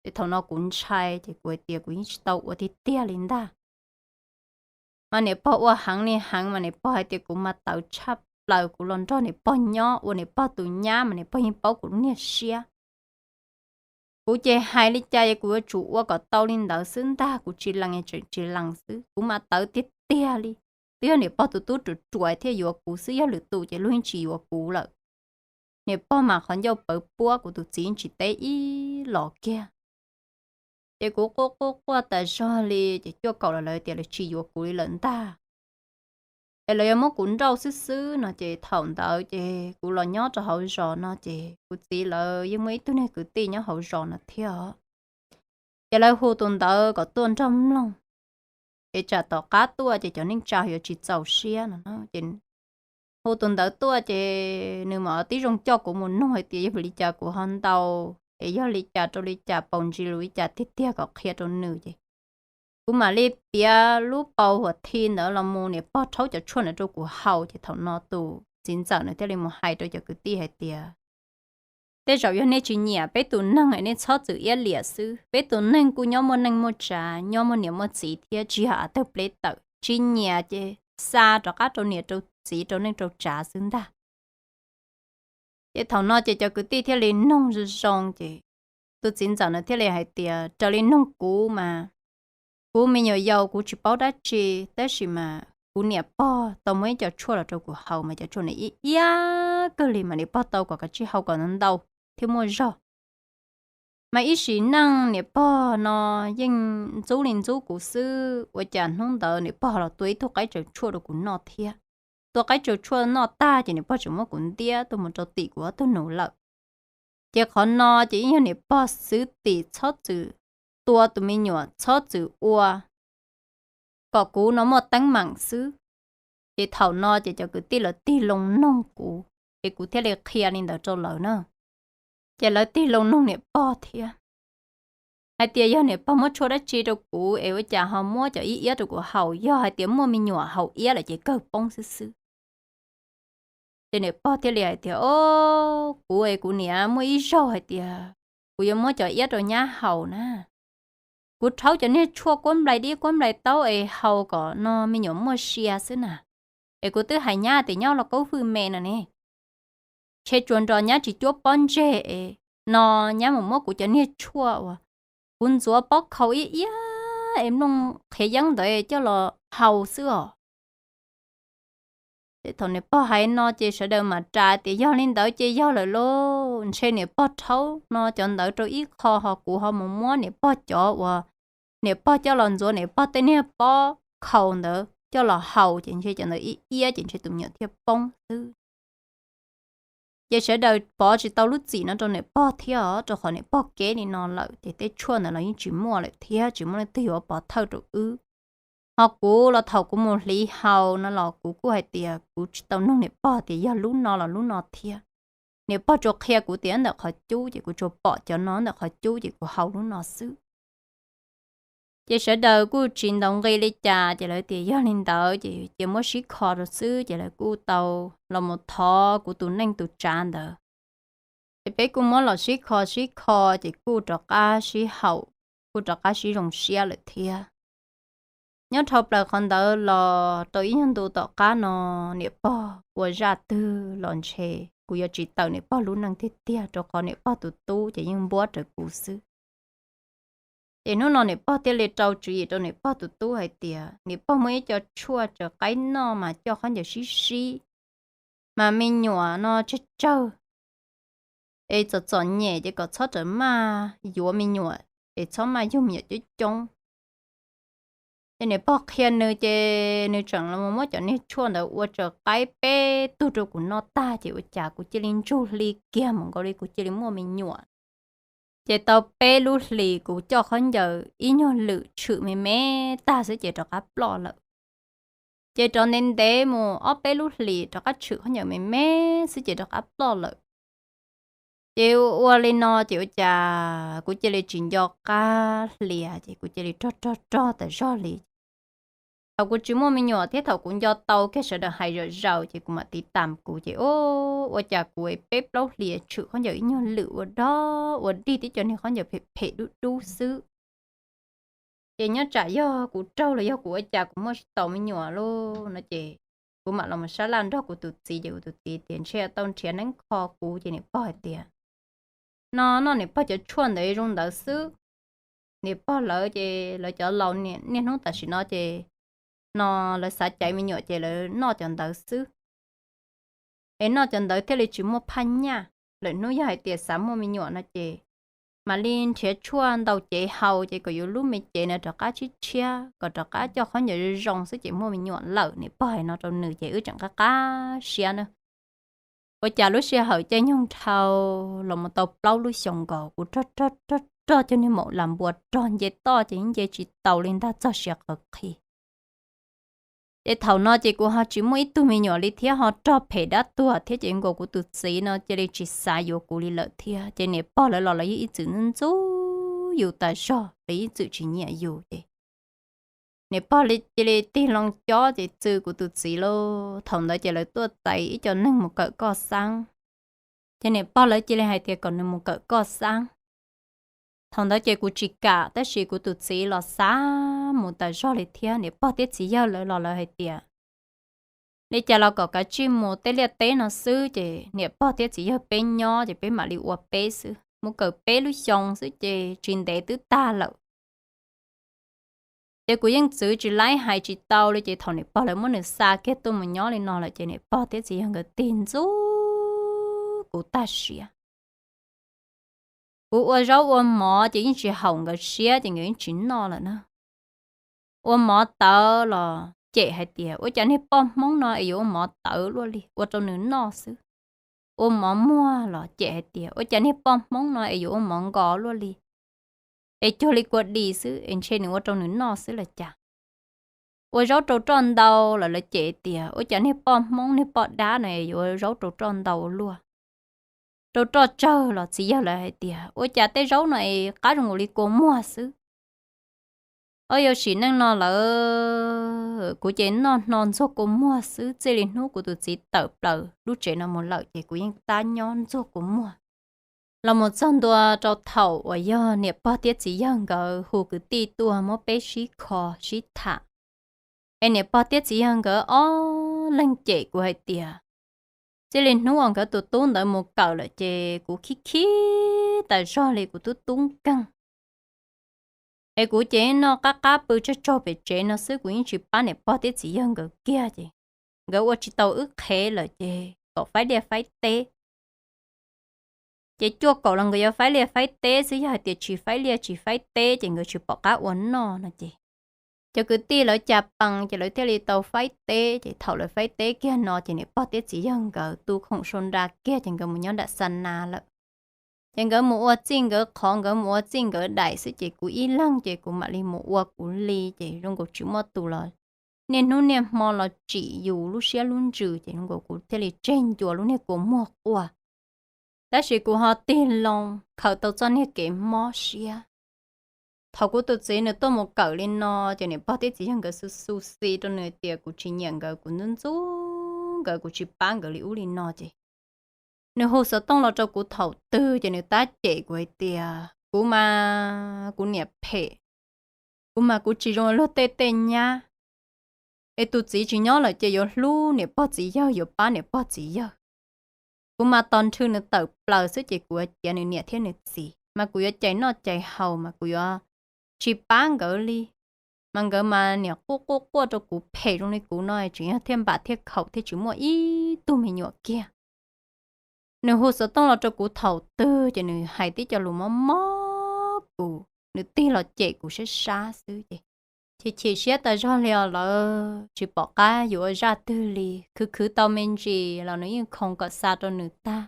Ces thaum no kuv ntshai ces kuv hais tias kuv yeej tsis tau ua tiag tiag li ntag. Mas niam pog ua heev li heev mas niam pog hais tias kuv mas tawv tshaj plaws, kuv los nrog niam pog nyob ua niam pog tus nyab mas niam pog yeej paub kuv lub niag siab. Kuv ces hais li cas es kuv yuav tsum ua kom tau li ntawd xwb ntag, kuv tsis lees es tseem tsis lees xwb, kuv mas tawv tiag tiag li. Twb yog niam pog tus tub ruam ruam thiaj yuav kuv xwb, yog lwm tus ces luag yeej tsis yuav kuv lawm. Niam pog mas qhov ncauj pawv puab, kuv tus txiv tsis teb ib los kiag. Ces kuv quaj quaj quaj tas zog li ces cuaj kaum los lawv tias lawv tsis yuav kuv li lawm ntag, es lawv yuav muab kuv nrauj xwb xwb no. Ces thaum ntawd ces kuv los nyob rau hauv zos no ces kuv txiv lawv yeej muaj ib tug niag kwv tij nyob hauv zos no thiab os. Ces lawv hu tus ntawd kom tuaj nrog mloog, es tsam tom qab tuaj ces cov neej tsa yuav tsis txaus siab no. Ces hu tus ntawd tuaj ces nws mam tib zoo coj kuv mus nug hais tias yog vim li cas kuv ho ntau, es yog li cas rau li cas, paus ntsis lus li cas tiag tiag kom qhia rau nws. Ces kuv mam li piav lub paus huam thi ntawd los mus, niam pog rhaub cov tshuaj ntawd rau kuv haus. Ces thaum no tus txiv ntxawm nws thiaj li mus hais rau cov kwv tij hais tias, tej zaum yog nej tsis nyiam peb tus neeg es nej txhob txwm iab liam xwb. Peb tus neeg kuj nyob muaj neej muaj tsav, nyob muaj niam muaj txiv thiab, tsis yog av tawg pleb tawm. Tsis nyiam ces xa rov qab rau niam rau txiv rau neej rau tsav xwb ntag. Ces thaum no ces cov kwv tij thiaj li noog zoo zoo ces tus txiv ntxawm na thiaj li hais tias raws li noog kuv mas kuv me nyuam yaus kuv tsis paub dab tsi, tab sis mas kuv niam pog tau muab ib co tshuaj los rau kuv haus mas cov tshuaj no ib iab kawg li mas niam pog tau kom kav tsij haus kom ntau thiab muaj zog. Mas ib sim neej niam pog no yeej ntxub li ntxub kuv xwb, ua cas hnub ntawd niam pog los tua ib tug qaib tsaws tshuaj rau kuv noj thiab. Tua qaib tsaws tshuaj noj tag ces niam pog tseem muab kuv ntiab tuaj mus rau tim kuv ob tug nus lawm. Ces qhov no ces yeej yog niam pog xwv tim txhob txwm tua tus me nyuam, txhob txwm ua kom kuv no muaj teeb meem xwb. Ces thaum no ces cov kwv tij lawv tig loo noog kuv, ces kuv thiaj li qhia li ntawd rau lawv na. Ces lawv tig loo noog niam pog thiab hais tias yog niam pog muab tshuaj dab tsi rau kuv es ua cas ho muab cov ib iab rau kuv haus, yog hais tias muaj me nyuam haus iab lawm ces kawg poob xwb xwb. Ces niam pog thiaj li hais tias, o, kuv es kuv niam muaj ib zaug hais tias kuv yuav muab cov iab rau nyab haus na. Kuv rhaub cov niag tshuaj kuab nplai dib kuab nplai taub es haus kom no me nyuam muaj sia xwb na. Es kuv twb hais nyab tias nyob los kaub hwj me no ne, ntshe tsuas nrog nyab tsis cuab pob ntseg es no nyab mus muab kuv cov niag tshuaj uas kuv ntxuav pob khau ib iab es mloog qhiav yeeb ntawd coj los haus xwb os. Ces thaum niam pog hais no ces sawv daws mam ras tias yog li ntawd ces yog lawm lauj, ntshe niam pog rhaub no cov ntawd rau ib qho ho kuv ho mus muab niam pog cov uas niam pog coj los ntxuav niam pog tej niag pob khaus ntawd coj los haus ces ntshe cov ntawd ib iab ces ntshe tus me nyuam thiaj poob xwb. Ces sawv daws pov tsis tau lub txim no rau niam pog thiab os, rau qhov niam pog keb li no lawm ces tej tshuaj ntawd los yeej tsis muaj lawm thiab tsis muaj leej twg yuav pov thawj rau wb. Ho kuv los thaum kuv mus hliv haus no los kuv kuj hais tias kuv tsis tau nug niam pog tias yog lub no los lub no thiab. Niam pog tsuas qhia kuv tias ntawm qhov cub ces kuv tsuas pom cov no ntawm qhov cub ces kuv haus lub no xwb. Ces sawv daws kuj tsis ntaus nqi li cas ces lawv tias yog li ntawd ces cia muab sib kho rau xwb ces lawv kuj tau los mus thov kuv tus neej tus tsav ntawd. Ces peb kuj muab los sib kho sib kho ces kuj rov qab sib haum, kuj rov qab sib zoo siab lawm thiab. Nyob dhau plaws qhov ntawd los rau ib nyuag ntu tom qab no niam pog ua zaj twg los ntshe kuv yuav tsis tawm niam pog lub neej tiag tiag rau qhov niam pog tus tub ces yeej npuab rawv kuv xwb. Ces hnub no niam pog thiaj li rau tswv yim rau niam pog tus tub hais tias niam pog muaj ib co tshuaj tsaws qaib noj mas coj khaub ncaws sib sib, mas me nyuam no tsawg tsawg es txom txom nyem ces kom txhob rawm maj yuav me nyuam es txhob maj yug me nyuam coob coob. Ces niam pog qhia nws ces nws tseem los muab cov niag tshuaj ntawd ua tsaws qaib peb tug rau kuv noj tag ces ua cas kuv cia li ntsug hli kiag mus nkaus li kuv cia li muaj me nyuam. Ces tau peb lub hlis kuv coj khaub ncaws ib nyuag lwm tshwm me me tag xwb ces rov qab ploj lawm. Ces rov ntev ntev mus ob peb lub hlis rov qab tshwm khaub ncaws me me xwb ces rov qab ploj lawm. Ces ua li no ces ua cas kuv cia li tsis nco qab hlias ces kuv cia li rog rog rog tas zog li. Thaum kuv tsis muaj me nyuam thiab thaum kuv nco tau kiag sawv daws hais zom zaws ces kuv mam tiv tam kuv ces ua cas kuv peb plaub hlis tshwm khaub ncaws ib nyuag lwm ua dog ua dig tib co niag khaub ncaws phem phem dub dub xwb. Ces nyob tsam yog kuv raug los yog kuv ua cas kuv muaj tsis tau me nyuam lauj no ces kuv mam los mus sab laj nrog kuv tus txiv ces kuv tus txiv tias ntshe tau nrhiav neeb kho kuv ces niam pog hais tias no noj niam pog cov tshuaj ntawd zoo ntawd xwb. Niam pog lawv ces lawv cov laus niaj hnub tam sim no ces no lawv xav caiv me nyuam ces lawv noj cov ntawd xwb. Es noj cov ntawd thiaj li tsis muaj phaj nyaj. Lwm hnub yog hais tias xav muaj me nyuam no ces mam li nrhiav tshuaj ntaus cev haus ces kom yus lub me cev na rov qab tshiab tshiab kom rov qab coj khaub ncaws zoo zoo xwb ces muaj me nyuam lawm. Niam pog hais no rau nws ces wb tseem qab qab siab na. Ua cas lub sij hawm caij nyoog dhau los mus tau plaub lub xyoos nkaus kuv rog rog rog rog cov niag maum las npua rog nce toj ces nce tsis taus li ntag txog siav qhawv qhi. Ces thaum no ces kuv ho tsis muaj ib tug me nyuam li thiab ho rog phem dab tuag thiab ces nkaus kuv tus txiv no cia li tsis xav yuav kuv li lawm thiab ces niam pog lawv los lawv yeej ib txwm ntxub ntxub yus tas zog lawv ib txwm tsis nyiam yus ces niam pog cia li tig loo cob ces txw kuv tus txiv lauj. Thaum ntawd ces lawv tuaj txais ib co neeg mus kawm koj xab. Ces niam pog lawv cia li hais tias kom nws mus kawm koj xab. Thaum ntawd ces kuv tsis kam tab sis kuv tus txiv los xav mus tas zog li thiab niam pog thiab txiv yawg lawv los lawv hais tias li cas los kom kav tsij mus tej liaj teb no xwb ces niam pog thiab txiv yawg peb nyob ces peb mam li ua peb xwb, mus kawm peb lub xyoo xwb ces tsis ntev twb tag lawm. Ces kuv yeej txwv tsis laib hais tsis tau li ces thaum niam pog lawv muab nws xa kiag tuaj mus nyob li no lawm ces niam pog thiab txiv yawg nkawd tig ntxub kuv tag siav. Kuv ua zaub ua mov ces yeej tsis haum nkawd siab ces nkawd yeej tsis noj lawm na. Ua mov tawv los cem hais tias ua cas niag poj Hmoob no es yuav ua mov tawv luaj li ua rau nws noj xwb. Ua mov muag los cem hais tias ua cas niag poj Hmoob no es yuav ua mov nkos luaj li, es cuag li kua dis xwb es ntshe nws ua rau nws noj xwb los cas. Ua zaub rau roj ntau los lawv cem tias ua cas niag poj Hmoob niag poj dab no es yuav ua zaub rau roj ntau luaj. Rau roj tsawg los txiv yawg lawv hais tias ua cas tej zaub no es qab zoo nkaus li kua muag xwb. Ob yuav sim neej no lawm kuv ces noj hno ntxuag kua muag xwb, txij li hnub kuv tus txiv tawm plaws lub tsev no mus lawm ces kuv yeej tab nyob ntxuag kua muag. Los mus txog ntua rau thaum uas yog niam pog thiab txiv yawg nkawd hu kwv tij tuaj muab peb sib kho sib tham, es niam pog thiab txiv yawg nkawd ob leeg cem kuv hais tias txij li hnub uas nkawd tus tub ntawd mus kawm lawm ces kuv khib khib tas zog li kuv tub tub nkeeg. Es kuv ces noj qab qab pw tsawg tsaug pem tsev no xwb, kuv yeej tsis pab niam pog thiab txiv yawg nkawd kiag ces nkawd ua tsis tau wb qhev lawm ces kom faib liaj faib teb. Ces cuaj kaum los nkawd yuav faib liaj faib teb xwb, yog hais tias tsis faib liaj tsis faib teb ces nkawd tsis pom qab ua noj no ces cov kwv tij lawv cas pees ces lawv thiaj li tau faib teb. Ces thaum lawv faib teb kiag no ces niam pog thiab txiv yawg nkawd tu khoom sau nra kiag ces nkawd mus nyob nram xa na lawm. Ces nkawd mus ua txij nkawd qhov, nkawd mus ua txij nkawd daim xwb ces kuv ib leeg ces kuv mam li mus ua kuv li. Ces zoo nkaus tsis muaj tus los niaj hnub niaj hmo los tsim yus lub siab lub ntsws ces zoo nkaus kuv thiaj li tseg ncua lub niag kua muag quaj. Tab sis kuv ho tig loo khaws tau txoj niag kev mob siab. Thaum kuv tus txiv nws tuaj mus kawm li no ces niam pog thiab txiv yawg nkawd xu xu xi rau nws tias kuv tsis nyiam nkawd, kuv ntxub ntxub nkawd, kuv tsis pab nkawd li ub li no ces nws hu xov tooj los rau kuv thaum twg ces nws tab cem kuv hais tias kuv mas kuv niam phem, kuv mas kuv tsis zoo luag tej tej nyab, es tus txiv tsis nyob lawm ces yuav hlub niam pog txiv yawg, yuav pab niam pog txiv yawg. Kuv mas tos nrhw nws tawm plaws xwb ces kuv yuav ciav nws niam thiab nws txiv, mas kuv yuav cais noj cais haus, mas kuv yuav tsis pab nkawd li. Mas nkawd mas niam quaj quaj quaj rau kuv phem zoo li kuv no tseem yog thiaj npam thiaj khaum thiaj tsis muaj ib tug me nyuam kiag. Nws hu xov tooj los rau kuv thaum twg ces nws hais tib co lus mob mob kuv, nws tig los cem kuv sab sab xwb ces chim chim siab tas zog li os. Lawv tsis pom qab yuav ua zaj twg li, khwv khwv tau me ntsis los nws yeej khoov kom xa rau nws tag.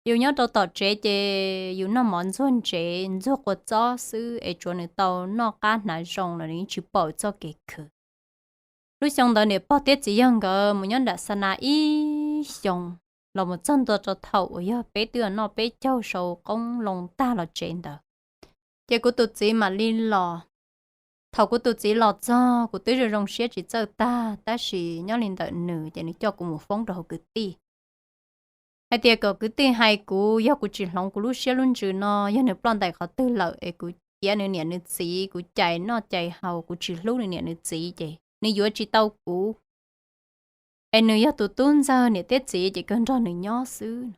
Yus nyob rau tom tsev ces yus noj mov ntxuag ntsev ntxuag quav txob xwb es tsuav nws tau noj qab hnav zoo los nws yeej tsis pom txoj kev khwv. Lub xyoo ntawd niam pog thiab txiv yawg nkawd mus nyob nram xa na ib xyoos, los mus txog ntua rau thaum uas yog peb twb noj peb caug sau qoob loo tag los tsev ntawd, ces kuv tus txiv mam li los. Thaum kuv tus txiv los txog kuv twb zoo zoo siab tsis txawj tag, tab sis nyob li ntawm nws ces nws coj kuv mus foob rau hauv kwv tij hais tias kom kwv tij hais kuv, yog kuv tsis hloov kuv lub siab lub ntsws no, yog nws ploj ntais qhov twg lawm es kuv ciav nws niam nws txiv, kuv cais noj cais haus, kuv tsis hlub nws niam nws txiv ces nws yuav tsis tau kuv, es nws yog tus tub ntxawg, niam thiab txiv ces kawg nrog nws nyob xwb.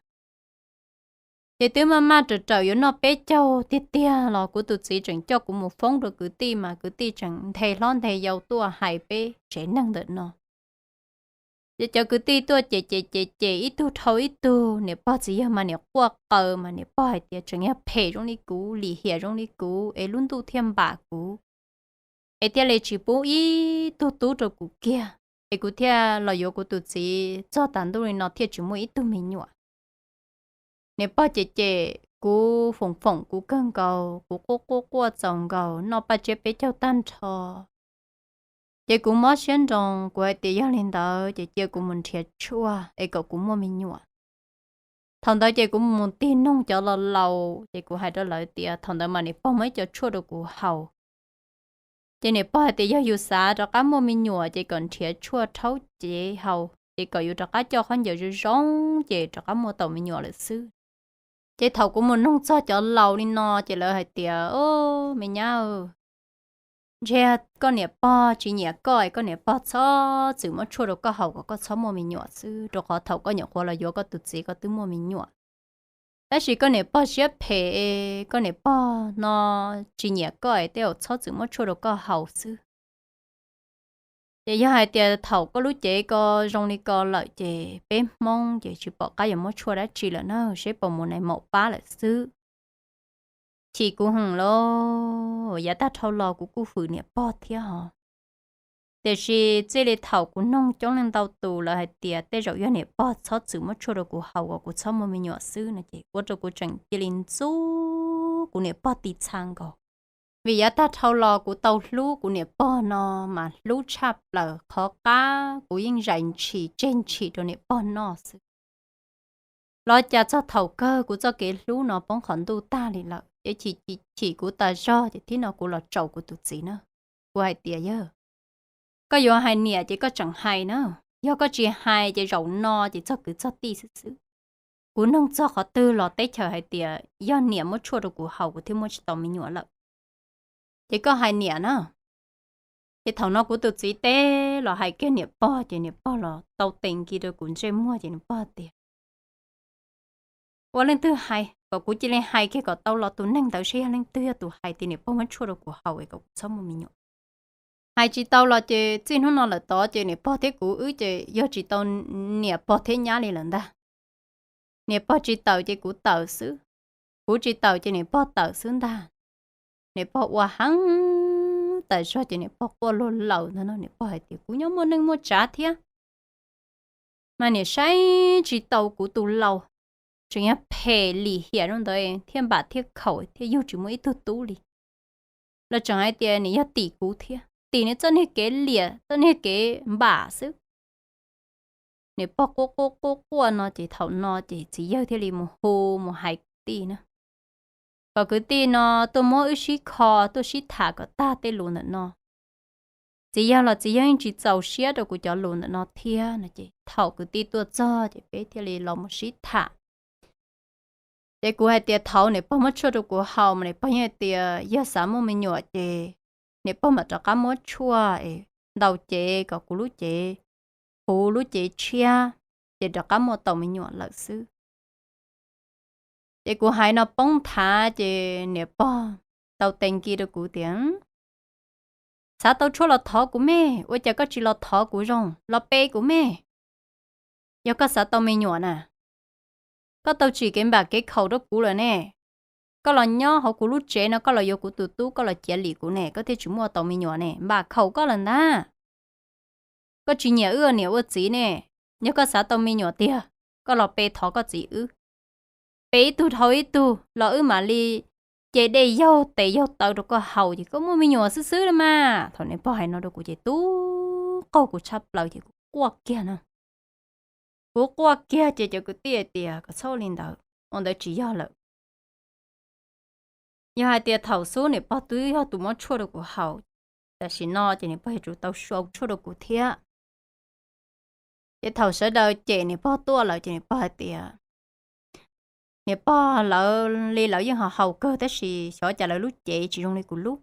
Ces twb maj maj raws raws yuav noj peb caug tiag tiag los kuv tus txiv tseem coj kuv mus foob rau kwv tij, mas kwv tij tseem nthe hlob nthe yau tuaj hais peb tsev neeg ntawm no. Ces cov kwv tij tuaj cem cem cem cem ib tug dhau ib tug, niam pog txiv yawg mas niam quaj qaws, mas niam pog hais tias tseem yog phem zoo li kuv, lim hiam zoo li kuv es lub ntuj thiaj npam kuv, es thiaj li tsis pub ib tug tub rau kuv kiag, es kuv thiaj los yuav kuv tus txiv txog tas ntuj li no thiaj tsis muaj ib tug me nyuam. Niam pog cem cem kuv, foom foom kuv kawg nkaus, kuv quaj quaj quaj txaus nkaus, noj paj tsiab peb caug tag nrho. Ces kuv mob siab nroo, kuv hais tias yog li ntawd ces cia kuv mus nrhiav tshuaj es kom kuv muaj me nyuam. Thaum ntawd ces kuv mus tig noog cov laus laus, ces kuv hais rau lawv tias thaum ntawd mas niam pog muab ib co tshuaj rau kuv haus. Ces niam pog hais tias yog yus xav rov qab muaj me nyuam ces kom nrhiav tshuaj rhaub cev haus, ces kom yus rov qab coj khaub ncaws zoo zoo ces rov qab muaj tau me nyuam lawm xwb. Ces thaum kuv mus noog txog cov laus li no ces lawv hais tias, o, me nyab, ntshe koj niam pog tsis nyiam koj es koj niam pog txhob txwm muab tshuaj rau koj haus kom koj txhob muaj me nyuam xwb, rau qhov thaum koj nyuam qhuav los yuav koj tus txiv koj twb muaj me nyuam. Tab sis koj niam pog siab phem, koj niam pog no tsis nyiam koj es tej zaum txhob txwm muab tshuaj rau koj haus xwb. Ces yog hais tias thaum koj lub cev ko zoo li ko lawm ces peb Hmoob ces tsis pom qab yuav muab tshuaj dab tsi lawm na, seb puas mus nais maum pab lawm xwb. Chim kuv heev lauj, yav tag dhau los kuv kuj fwm niam pog thiab hos. Tiam sis txij li thaum kuv noog coob leej ntau tus lawv hais tias tej zaum yog niam pog txhob txwm muab tshuaj rau kuv haus kom kuv txhob muaj me nyuam xwb no ces ua rau kuv tseem cia li ntxub kuv niam pog ti txha nkaus. Vim yav tag dhau los kuv tau hlub kuv niam pog no mas hlub tshaj plaws, qhov qab kuv yeej zais ntshis tseg ntshis rau niam pog noj xwb. Los cas txog thaum kawg kuv txoj kev hlub no poob qhov ntuj tag li lawm, ces chim kuv tas zog ces thib no kuv los tsaus kuv tus txiv na. Kuv hais tias, yawg, koj yuav hais niam ces koj tseem hais na, yog koj tsis hais ces zaum no ces txog kwv txog tij xwb xwb. Kuv noog txog qhov twg los teb chaws hais tias yog niam muab tshuaj rau kuv haus kuv thiaj muaj tsis tau me nyuam lawm. Ces koj hais niam na. Ces thaum no kuv tus txiv teb los hais kiag niam pog ces niam pog los tau tes nkis rau kuv ntsej muag ces niam pog tias, ua leej twg hais, kom kuv cia li hais kiag kom tau los tus neeg ntawd seb yog leej twg yog tus hais tias niam pog muab tshuaj rau kuv haus es kom kuv txhob muaj me nyuam. Hais tsis tau los ces txij hnub no lawm tod ces niam pog thiab kuv wb ces yog tsis tau niam pog thiab nyab li lawm ntag. Niam pog tsis tawm ces kuv tawm xwb, kuv tsis tawm ces niam pog tawm xwb ntag. Niam pog ua heev tas zog ces niam pog quaj luag laws ntag no, niam pog hais tias kuv nyob muaj neej muaj tsav thiab mas niam saib tsis tau kuv tus laus, tseem yog phem lim hiam rau ntawd thiaj npam thiaj khaum thiaj yug tsis muaj ib tug tub li. Los tseem hais tias niam yog tim kuv thiab, tim nws txoj niag kev liam txoj niag kev npam xwb. Niam pog quaj quaj quaj quaj no ces thaum no ces txiv yawg thiaj li mus hu mus hais kwv tij na. Kom kwv tij no tuaj muab wb sib kho tuaj sib tham kom tag tej lus ntawm no. Txiv yawg los txiv yawg yeej tsis txaus siab rau kuv cov lus ntawm no thiab no ces thaum kwv tij tuaj txog ces peb thiaj li los mus sib tham. Ces kuv hais tias thaum niam pog muab tshuaj rau kuv haus mas niam pog yeej hais tias yog xav muaj me nyuam ces niam pog mam rov qab muab tshuaj es ntaus cev kom kuv lub cev huv lub cev tshiab, ces rov qab muaj tau me nyuam lawm xwb. Ces kuv hais no poob nthav ces niam pog tau tes nki rau kuv tias, xav tau tshuaj los thov kuv me, ua cas koj tsis los thov kuv zoo, los pe kuv me. Yog koj xav tau me nyuam na, koj tau tsim kev npam kev khaum rau kuv lawm ne. Koj los nyob hauv kuv lub tsev no, koj los yuav kuv tus tub, koj los ciav lim kuv ne, koj thiaj tsis muaj tau me nyuam ne, npam khaum koj lawm ntag. Koj tsis nyiam wb ua niam ua txiv ne. Yog koj xav tau me nyuam tiag, koj los pe thov koj txiv wb. Pe ib tug dhau ib tug los wb mam li ce dej yaug tes yaug taw rau koj haus ces koj muaj me nyuam xwb xwb li mas. Thaum niam pog hais no rau kuv ces tu qaug kuv tshaj plaws ces kuv quaj kiag na. Kuv quaj kiag ces cov kwv tij hais tias kom txhob ua li ntawd, ua ntawd tsis yog lawm. Yog hais tias thaum xub niam pog twb yog tus muab tshuaj rau kuv haus, tam sim no ces niam pog yuav tsum tau sau tshuaj rau kuv thiab. Ces thaum sawv daws cem niam pog tuaj lawm ces niam pog hais tias, niam pog lawv li lawv yeej ho haus kawg tab sis xyov cas lawv lub cev tsis zoo li kuv lub.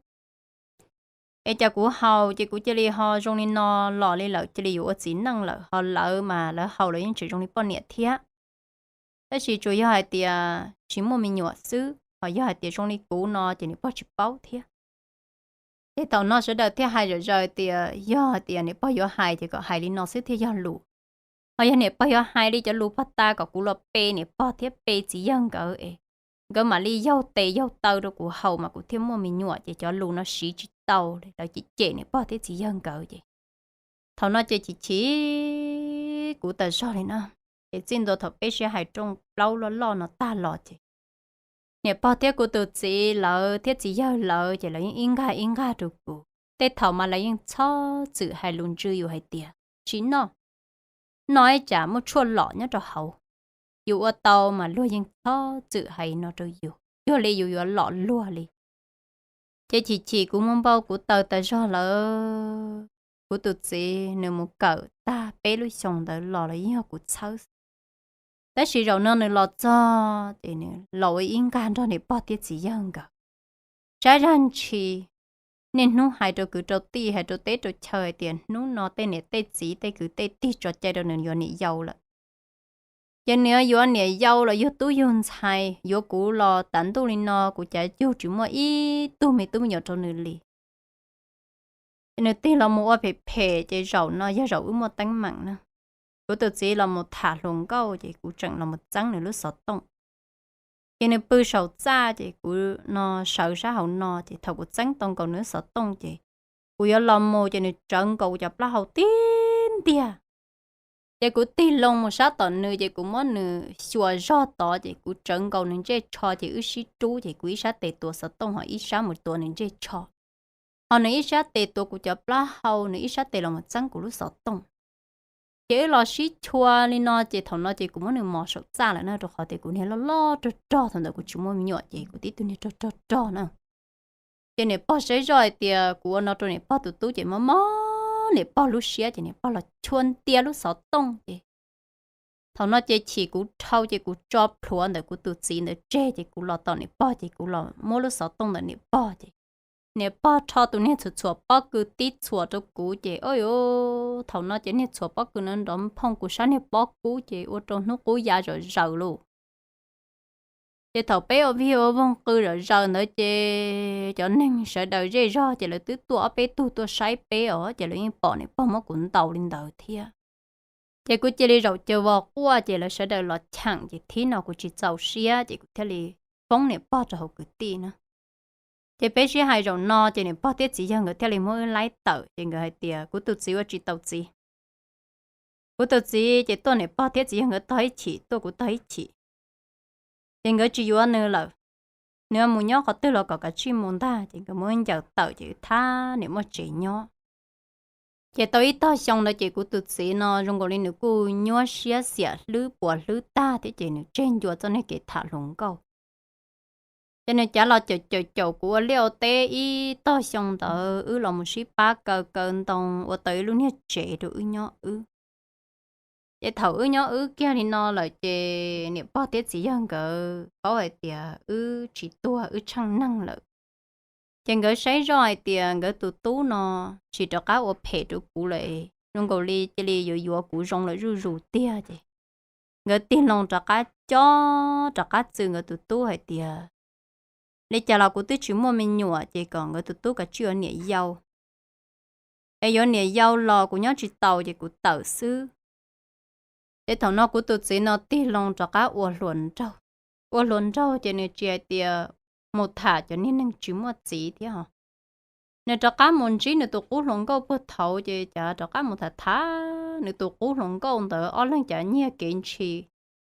Es cas kuv haus ces kuv cia li ho zoo li no los li lawm, cia li yuav ua txiv neej lawm, ho lawv mas lawv haus lawv yeej tseem zoo li poj niam thiab. Tab sis tsuas yog hais tias tsis muaj me nyuam xwb, ho yog hais tias zoo li kuv no ces niam pog tsis paub thiab. Ces thaum no sawv daws thiaj hais zom zaws tias yog hais tias niam pog yuav hais ces kom hais li no xwb thiaj yog lus. Ho yog niam pog yuav hais li cov lus pog tas kom kuv los pe niam pog thiab pe txiv yawg nkawd es nkawd mam li yaug tes yaug taw rau kuv haus mas kuv thiaj muaj me nyuam, ces cov lus no siv tsis tau li, lawv cem cem niam pog thiab txiv yawg nkawd ces. Thaum no ces chim chim kuv tas zog li na. Ces txij ntua thaum peb sib hais rooj plaub loj loj no tag los ces niam pog thiab kuv tus txiv lawv thiab txiv yawg lawv ces lawv yeej ib nkag ib nkag rau kuv. Tej thaum mas lawv yeej txhob txwm hais lus ntswg yus hais tias tsis noj, noj ib tsam muaj tshuaj lom nyob rau hauv. Yus ua tau mas luag yeej txhob txwm hais no rau yus, cuag li yus yuav lom luag li. Ces chim chim kuv muaj npau kuv taws tas zog lawm. Kuv tus txiv nws mus kawm tag peb lub xyoo ntawd los los yeej yog kuv txhawb. Tab sis zaum no nws los txog ces nws los ua ib nkag nrog niam pog thiab txiv yawg nkawd. Tsab zag ntshis, niaj hnub hais rau kwv rau tij hais rau teb rau chaw hais tias hnub no tej niam tej txiv tej kwv tej tij tso cai rau nws yuav niam yau lawm. Ces nws yuav niam yau los yug tub yug ntxhais, yuav kuv los tas ntuj li no kuv cav yug tsis muaj ib tug me tub me nyuam rau nws li. Ces nws tig los mus ua phem phem ces zaum no yog zaum wb muaj teeb meem na. Kuv tus txiv los mus tham hluas nkauj ces kuv tseem los mus txeeb nws lub xov tooj. Ces nws pw saum txaj ces kuv no sawv sab hauv no ces thaum kuv txeeb tau nkaus nws lub xov tooj ces kuv yuav los mus ces nws tsawv nkaus kuv cov plaub hau tib ntiag. Ces kuv tig loo mus sab tom nws ces kuv muab nws xyuas zog tod ces kuv tsawv nkaus nws ntsej tsho ces wb sib rub ces kuv ib sab tes tuav xov tooj ho ib sab mus tuav nws ntsej tsho. Ho nws ib sab tes tuav kuv cov plaub hau, nws ib sab tes los mus txeeb kuv lub xov tooj. Ces wb los sib chua li no ces thaum no ces kuv muab nws mos saum txaj lawm na, rau qhov tias kuv niag loj loj rog rog, thaum ntawd kuv tsis muaj me nyuam ces kuv tib tug niag rog rog rog na. Ces niam pog saib zoj hais tias kuv ua no rau niam pog tus tub ces mob mob niam pog lub siab ces niam pog los chua ntia lub xov tooj ces thaum no ces chim kuv dhau ces kuv tso plhuav ntawm kuv tus txiv ntawd tseg ces kuv los tom niam pog ces kuv los muab lub xov tooj ntawm niam pog ces niam pog rho tus niag txhuam txhuam pob kws tib txhuam rau kuv ces o, thaum no ces niag txhuam pob kws no nrov nphooj kuv sab niag pob kub ces ua rau hnub qub ya zom zaws lauj. Ces thaum peb ua vig ua voog qw zom zaws ntawd ces cov neeg sawv daws zej zog ces lawv twb tuaj ob peb tug tuaj saib peb os, ces lawv yeej pom niam pog muab kuv ntaus li ntawd thiab. Ces kuv cia li zaum caws vos quaj ces lawv sawv daws los cheem ces thib no kuv tsis txaus siab ces kuv thiaj li foob niam pog rau hauv kwv tij na. Ces peb sib hais zaum no ces niam pog thiab txiv yawg nkawd thiaj li muab wb laib tawm ces nkawd hais tias kuv tus txiv ua tsis tau txiv. Kuv tus txiv ces tuaj niam pog thiab txiv yawg nkawd tog ib chim, tuaj kuv tog ib chim. Ces nkawd tsis yuav nws lawm, nws mus nyob qhov twg los kom kav tsij mus ntag, ces nkawd muab wb ncaws tawm ces wb thab niam muaj tsev nyob. Ces tau ib tog xyoo ntawd ces kuv tus txiv no zoo nkaus li nws kuj nyuaj siab xiam hlwb puas hlwb tag thiab ces nws tseg ncua txoj niag kev tham hluas nkauj. Ces nws cav los caum caum caum kuv ua liaj ua teb ib tog xyoo ntawd wb los mus sib pab kaw kaw ntoo ua tau ib lub niag tsev rau wb nyob wb. Ces thaum wb nyob wb kiag li no lawm ces niam pog thiab txiv yawg nkawd paub hais tias wb tsis tuag wb tsheej neeg lawm. Ces nkawd saib zoj hais tias nkawd tus tub no tsis rov qab ua phem rau kuv lawm, zoo nkaus li cia li yuav yuav kuv zoo lawm zuj zus tiag ces nkawd tig loo rov qab cob rov qab txwm nkawd tus tub hais tias li cas los kuv twb tsis muaj me nyuam ces kom nkawd tus tub kav tsij yuav niam yau. Es yuav niam yau los kuv nyob tsis taus ces kuv tawm xwb. Ces thaum no kuv tus txiv no tig loo rov qab ua hluas nraug. Ua hluas nraug ces nws tsis hais tias mus tham cov niag neeg tsis muaj txiv thiab ho. Nws rov qab mus ntsib nws tus qub hluas nkauj puag thaud ces cas rov qab mus tham tham nws tus qub hluas nkauj ntawd ob leeg cas nyiag kev ntshis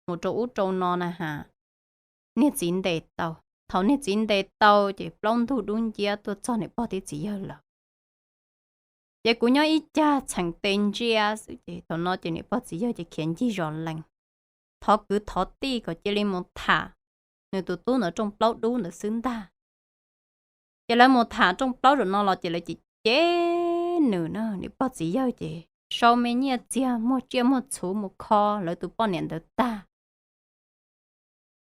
mus rau ub rau no na has. Niag txiv ntes tau, thaum niag txiv ntes tau ces plaub ntug dub nciab tuaj txog niam pog thiab txiv yawg lawm. Ces kuv nyob ib cag txheem tes ntsia xwb ces thaum no ces niam pog txiv yawg ces khiav ncig zos lees, thov kwv thov tij kom cia li mus tham nws tus tub ntawd rooj plaub dub ntawd xwb ntag. Ces lawv mus tham rooj plaub zaum no los ces lawv cem cem nws na, niam pog txiv yawg ces sau me nyiaj txiag muag tsiaj muag txhuv mus kho lawv tus poj niam ntawd tag.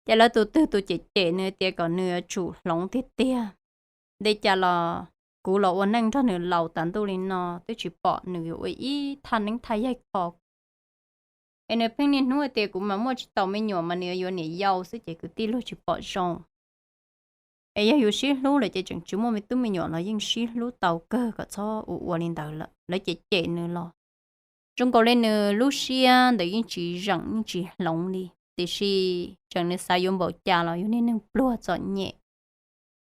Ces lawv tus twg tus cem cem nws tias kom nws yuav tsum hloov tiag tiag. Li cas los kuv los ua neej nrog nws laus tas ntuj li no twb tsis pom nws yuav ua ib thaj neeb thaj yaig kho. Es nws pheej niaj hnub tias kuv mas muaj tsis tau me nyuam mas nws yuav yuav niam yau xwb ces kwv tij luag tsis pom zoo. Es yog yus sib hlub lawm ces tseem tsis muaj me tub me nyuam los yeej sib hlub tau kawg kom txhob ua ua li ntawd lawm. Lawv cem cem nws los zoo nkaus li nws lub siab ntawd yeej tsis zeem yeej tsis hloov li, tiam sis tseem nws xav yuav npaum cas los yog niag neeg pluag txom nyem.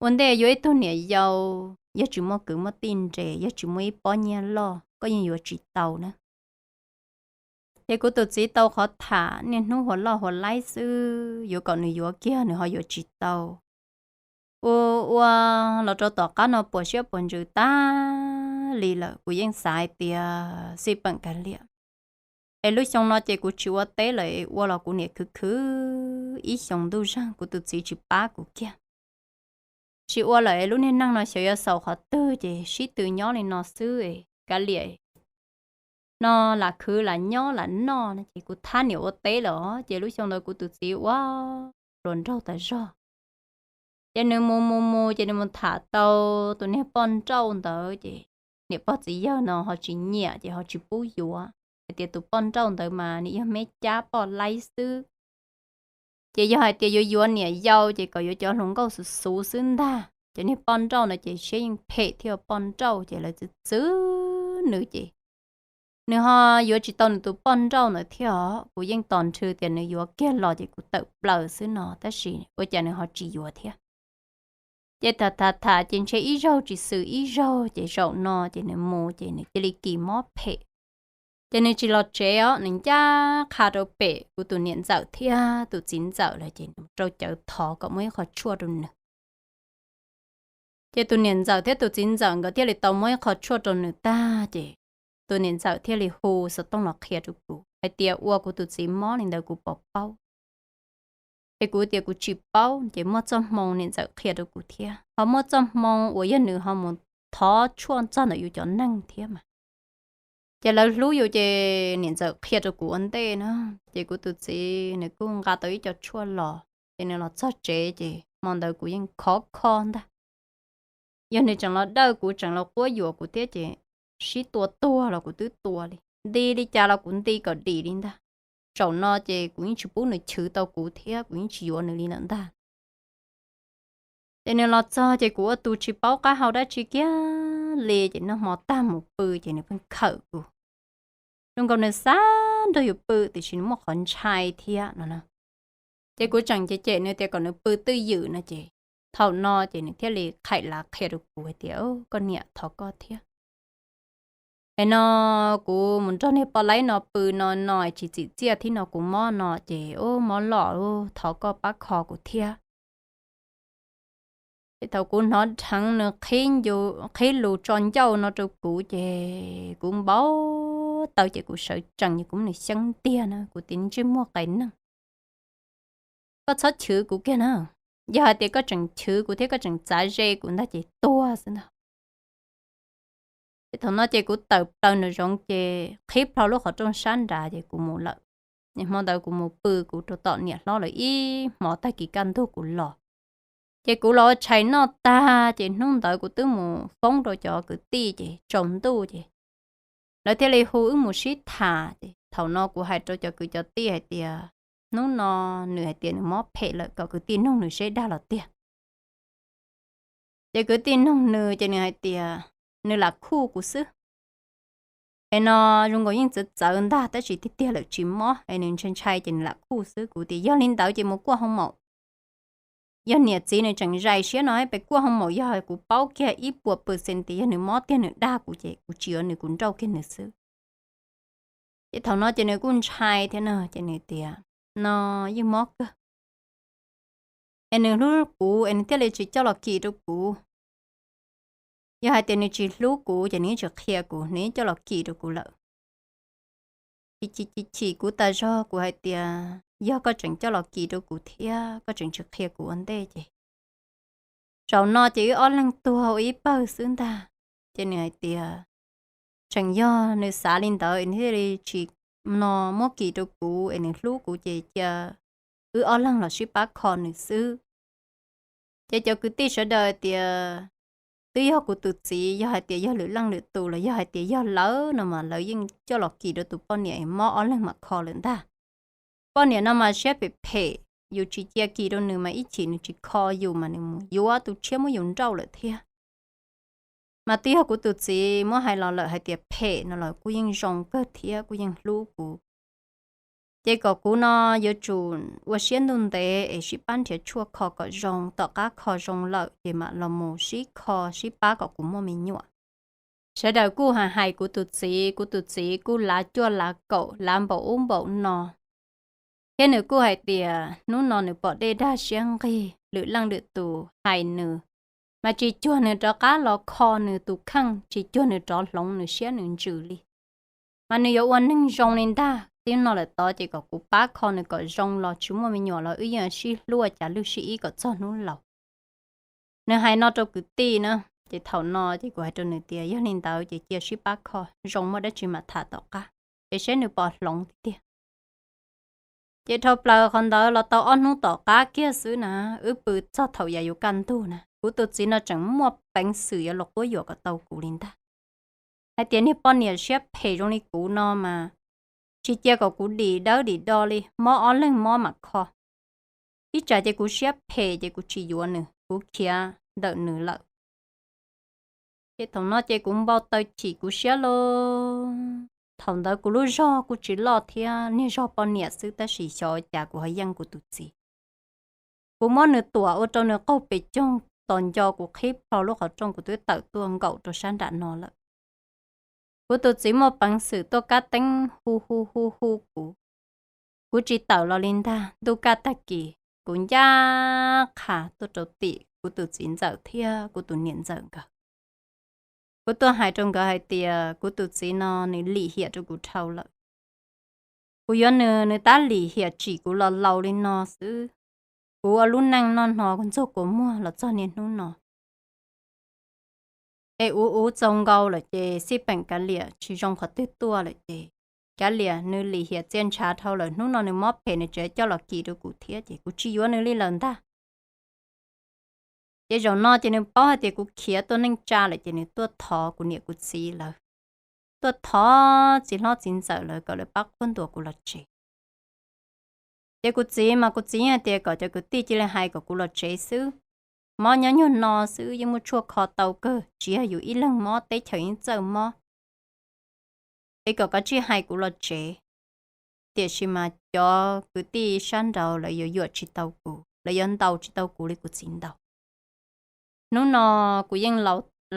Ua ntej yuav ib tug niam yau, yog tsis muaj kwv muaj tij nres, yog tsis muaj ib pob nyiaj loj koj yeej yuav tsis tau na. Ces kuv tus txiv tau qhov tham niaj hnub hua loj hua laib xwb, yuav kom nws yuav kiag nws ho yuav tsis tau. Ua ua los rau tom qab no puas siab puas ntsws tag li lawm, kuv yeej xav hais tias xij peem kav liam. Es lub xyoo no ces kuv tsis ua teb lawm, ua los kuv niam khwv khwv ib xyoos ntuj zeeg kuv tus txiv tsis pab kuv kiag. Tsis ua lawm es lub niag neej no xyov yuav xaus qhov twg ces sib tw nyob li no xwb es kav liam. No lam khwv lam nyob lam noj no ces kuv thab niam ua teb lawm os, ces lub xyoo ntawd kuv tus txiv ua hluas nraug tas zog. Ces nws mus mus mus ces nws mus tham tau tus niag poj nrauj ntawd ces niam pog txiv yawg no ho tsis nyiam ces ho tsis pub yuav, hais tias tus poj nrauj ntawd mas nws yog me cab poj laib xwb. Ces yog hais tias yuav yuav niam yau ces kom yuav cov hluas nkauj xuv xuv xwb ntag. Cov niag poj nrauj no ces siab yeej phem thiab, poj nrauj ces lawv txwv txwv nws ces nws ho yuav tsis tau nws tus poj nrauj ntawd thiab os. Kuv yeej tos nrhw tias nws yuav kiag los ces kuv tawm plaws xwb no, tab sis ua cas nws ho tsis yuav thiab. Ces tham tham tham ces ntshe ib zaug tsis xwm ib zaug ces zaum no ces nws mus ces nws cia li kis mob phem. Ces nws tsis los tsev os, nws ncaj qha rau pem kuv tus niam ntxawm thiab tus txiv ntxawm lawm ces nws rau cawv thov kom muab ib qho tshuaj rau nws. Ces tus niam ntxawm thiab tus txiv ntxawm nkawd thiaj li tau muab ib qho tshuaj rau nws tag ces tus niam ntxawm thiaj li hu xov tooj los qhia rau kuv hais tias ua kuv tus txiv mob li ntawd kuv puas paub. Es kuv tias kuv tsis paub, ces muaj txoj hmoo niam ntxawm qhia rau kuv thiab, ho muaj txoj hmoo uas yog nws ho mus thov tshuaj txog ntawm yus cov neeg thiab mas. Ces lawv hlub yus ces niam ntxawm qhia rau kuv ua ntej na, ces kuv tus txiv nws kuj nqa tau ib co tshuaj los, ces nws los txog tsev ces hmo ntawd kuv yeej khov kho ntag. Yog nws tseem los dawj kuv tseem los quab yuam kuv thiab ces sib tua tuag los kuv twb tua li, nti li cas los kuv nti kom dim li ntag. Zaum no ces kuv yeej tsis pub nws chwv tau kuv thiab kuv yeej tsis yuav nws li lawm ntag. Ces nws los txog ces kuv ua tus tsis paub qab hau dab tsi kiag li, ces noj hmo tag mus pw ces nws pheej khawm kuv. Zoo nkaus nws xav nrog yus pw tiam sis nws muaj qhov ntshai thiab no na. Ces kuv tseem cem cem nws tias kom nws pw twj ywm no ces thaum no ces nws thiaj li qhaim lav qhia rau kuv hais tias, Koj niam, thov koj thiab. Es no kuv mus nrog niag poj laib no pw no no tsis txim txiaj thiab no kuv mob no ces ub mob loj, thov koj pab kho kuv thiab. Ces thaum kuv hnov dheev nws qhib lus tso ncauj no rau kuv ces kuv npau taws ces kuv sawv tsees ces kuv muab nws xyeeb ntiag na, kuv tias, Ntsej muag qes neeg, koj txhob chwv kuv kiag na. Yog hais tias koj tseem chwv kuv thiab koj tseem txav ze kuv ntag ces tuag xwb ntag. Ces thaum no ces kuv tawm plaws nraum zoov ces qhib plho lub qhov rooj sab nrad ces kuv mus lawm. Hmo ntawd kuv mus pw kuv rau tom niam hlob lawv ib hmos, tag kis kaj ntug kuv los. Ces kuv los ua tshais noj tag ces hnub ntawd kuv twb mus foob rau cov kwv tij ces tsaus ntuj ces lawv thiaj li hu wb mus sib tham ces thaum no kuv hais rau cov kwv cov tij hais tias hnub no nws hais tias nws mob phem lawm kom kwv tij nug nws seb dag los tiag. Ces kwv tij nug nws ces nws hais tias nws lam khuj kuv xwb. Es no zoo nkaus yeej txawv txawv ntag tab sis tiag tiag lawm tsis mob, es nws ntshai ntshai ces nws lam khuj xwb. Kuv tias yog li ntawd ces mus kuaj hoo maum. Yog niam txiv nws tseem zais siab no pes kuaj hoo maum, yog kuv paub kiag ib puas pes xees tias yog nws mob tiag nws dag kuv ces kuv tsis yuav nws, kuv nrauj kiag nws xwb. Ces thaum no ces nws kuj ntshai thiab no ces nws tias no yeej mob kawg, es nws hlub kuv es nws thiaj li tsis coj los kis rau kuv. Yog hais tias nws tsis hlub kuv ces nws yeej tsis qhia kuv, nws yeej coj los kis rau kuv lawm. Chim chim chim kuv tas zog, kuv hais tias yog koj tseem coj los kis rau kuv thiab koj tseem tsis qhia kuv ua ntej ces zaum no ces wb ob leeg tuag ua ib pawg xwb ntag. Ces nws hais tias tseem yog nws xav li ntawd es nws thiaj li tsis no muab kis rau kuv, es nws hlub kuv ces cia wb ob leeg los sib pab kho nws xwb. Ces cov kwv tij sawv daws tias twb yog kuv tus txiv, yog hais tias yog lwm leej lwm tus los yog hais tias yog lawv no mas lawv yeej coj los kis rau tus poj niam es mob ob leeg mam kho lawm ntag. Poj niam no mas siab phem phem, yus tsis cia kis rau nws mas ib chim nws tsis kho yus mas nws mus yuav tus tshiab muab yus nrauj lawm thiab. Mas twb yog kuv tus txiv muab hais los lawm hais tias phem no los kuj yeej zoo kawg thiab kuj yeej hlub kuv. Ces kom kuv no yuav tsum ua siab ntuj ntev es sib pab nrhiav tshuaj kho kom zoo, tom qab kho zoo lawm ces mam los mus sib kho sib pab kom kuv muaj me nyuam. Sawv daws kuj hais hais kuv tus txiv, kuv tus txiv kuj lav cuaj lav kaum lav npaum ub npaum no. Thiab nws kuj hais tias hnub no nws pom dej dag siab nqig, lwm leej lwm tus hais nws, mas tsis cuag nws rov qab los kho nws tus kheej, tsis cuag nws rov hloov nws siab nws ntsws li. Mas nws yuav ua neeg zoo li ntag, tib no lawm tod ces kom kuv pab kho nws kom zoo los tsis muaj me nyuam los wb yeej sib hlub ua cas lwj sib ib kom txog hnub laus. Nws hais no rau kwv tij na, ces thaum no ces kuv hais rau nws tias yog li ntawd ces cia sib pab kho zoo, muaj dab tsi mam tham tom qab, ces seb nws pom hloov tiag tiag. Ces dhau plaws qhov ntawd los tau ob hnub tom qab kiag xwb na, wb pw txog thaum yav yuav kaj ntug na, kuv tus txiv no tseem muaj peev xwm yuav los quab yuam kom tau kuv li ntag. Hais tias niag poj niam siab phem zoo li kuv no mas tsis cia kom kuv dim dawb dim do li, mob ob leeg mob mam kho. Ib tsam ces kuv siab phem ces kuv tsis yuav nws, kuv khiav ntawm nws lawm. Ces thaum no ces kuv npau taws chim kuv siab lauj. Thaum ntawd kuv lub zog kuj tsis loj thiab, niag zog poj niam xwb tab sis xyov ua cas kuv ho yeej kuv tus txiv. Kuv muab nws tuam ua rau nws qaug pes coog tos nco kuv qhib plho lub qhov rooj, kuv twb tawm tuaj nkaum rau sab nram no lawm. Kuv tus txiv muaj peev xwm tuaj kab teeb hu hu hu hu kuv. Kuv tsis tawm los li ntag, ntuj kaj tag kis kuv ncaj qha tuaj rau tim kuv tus txiv ntxawm thiab kuv tus niam ntxawm nkawd. Kuv tuaj hais rau nkawd hais tias kuv tus txiv no nws lim hiam rau kuv dhau lawm. Kuv yuav nws, nws tab lim hiam tsim kuv los laus li no xwb. Kuv ua lub neej noj hno ntxuag kua muag los txog niaj hnub no. Es uv uv txaus nkaus lawm ces xij peem kav liam tsis zoo qhov twg tuaj lawm ces kav liam nws lim hiam txia ntshav dhau lawm, hnub no nws mob phem nws tseem coj los kis rau kuv thiab ces kuv tsis yuav nws li lawm ntag. Ces zaum no ces nws paub hais tias kuv khiav tuaj neej tsa lawm ces nws tuaj thov kuv niam kuv txiv lawv, tuaj thov txiv hlob txiv ntxawm lawv kom lawv pab qhuab ntuas kuv los tsev. Ces kuv txiv mas kuv txiv yeej hais tias kom cov kwv tij cia li hais kom kuv los tsev xwb. mob nyob nyuag no xwb yeej muaj tshuaj kho tau kawg, tsis yog yus ib leeg mob, teb chaws yeej txawj mob. Es kom koj tsij hais kuv los tsev. Tiam sis mas cov kwv tij sab nraud lawv yuav yuam tsis tau kuv, lawv yuav ntaus tsis tau kuv li kuv txiv ntaus. Hnub no kuv yeej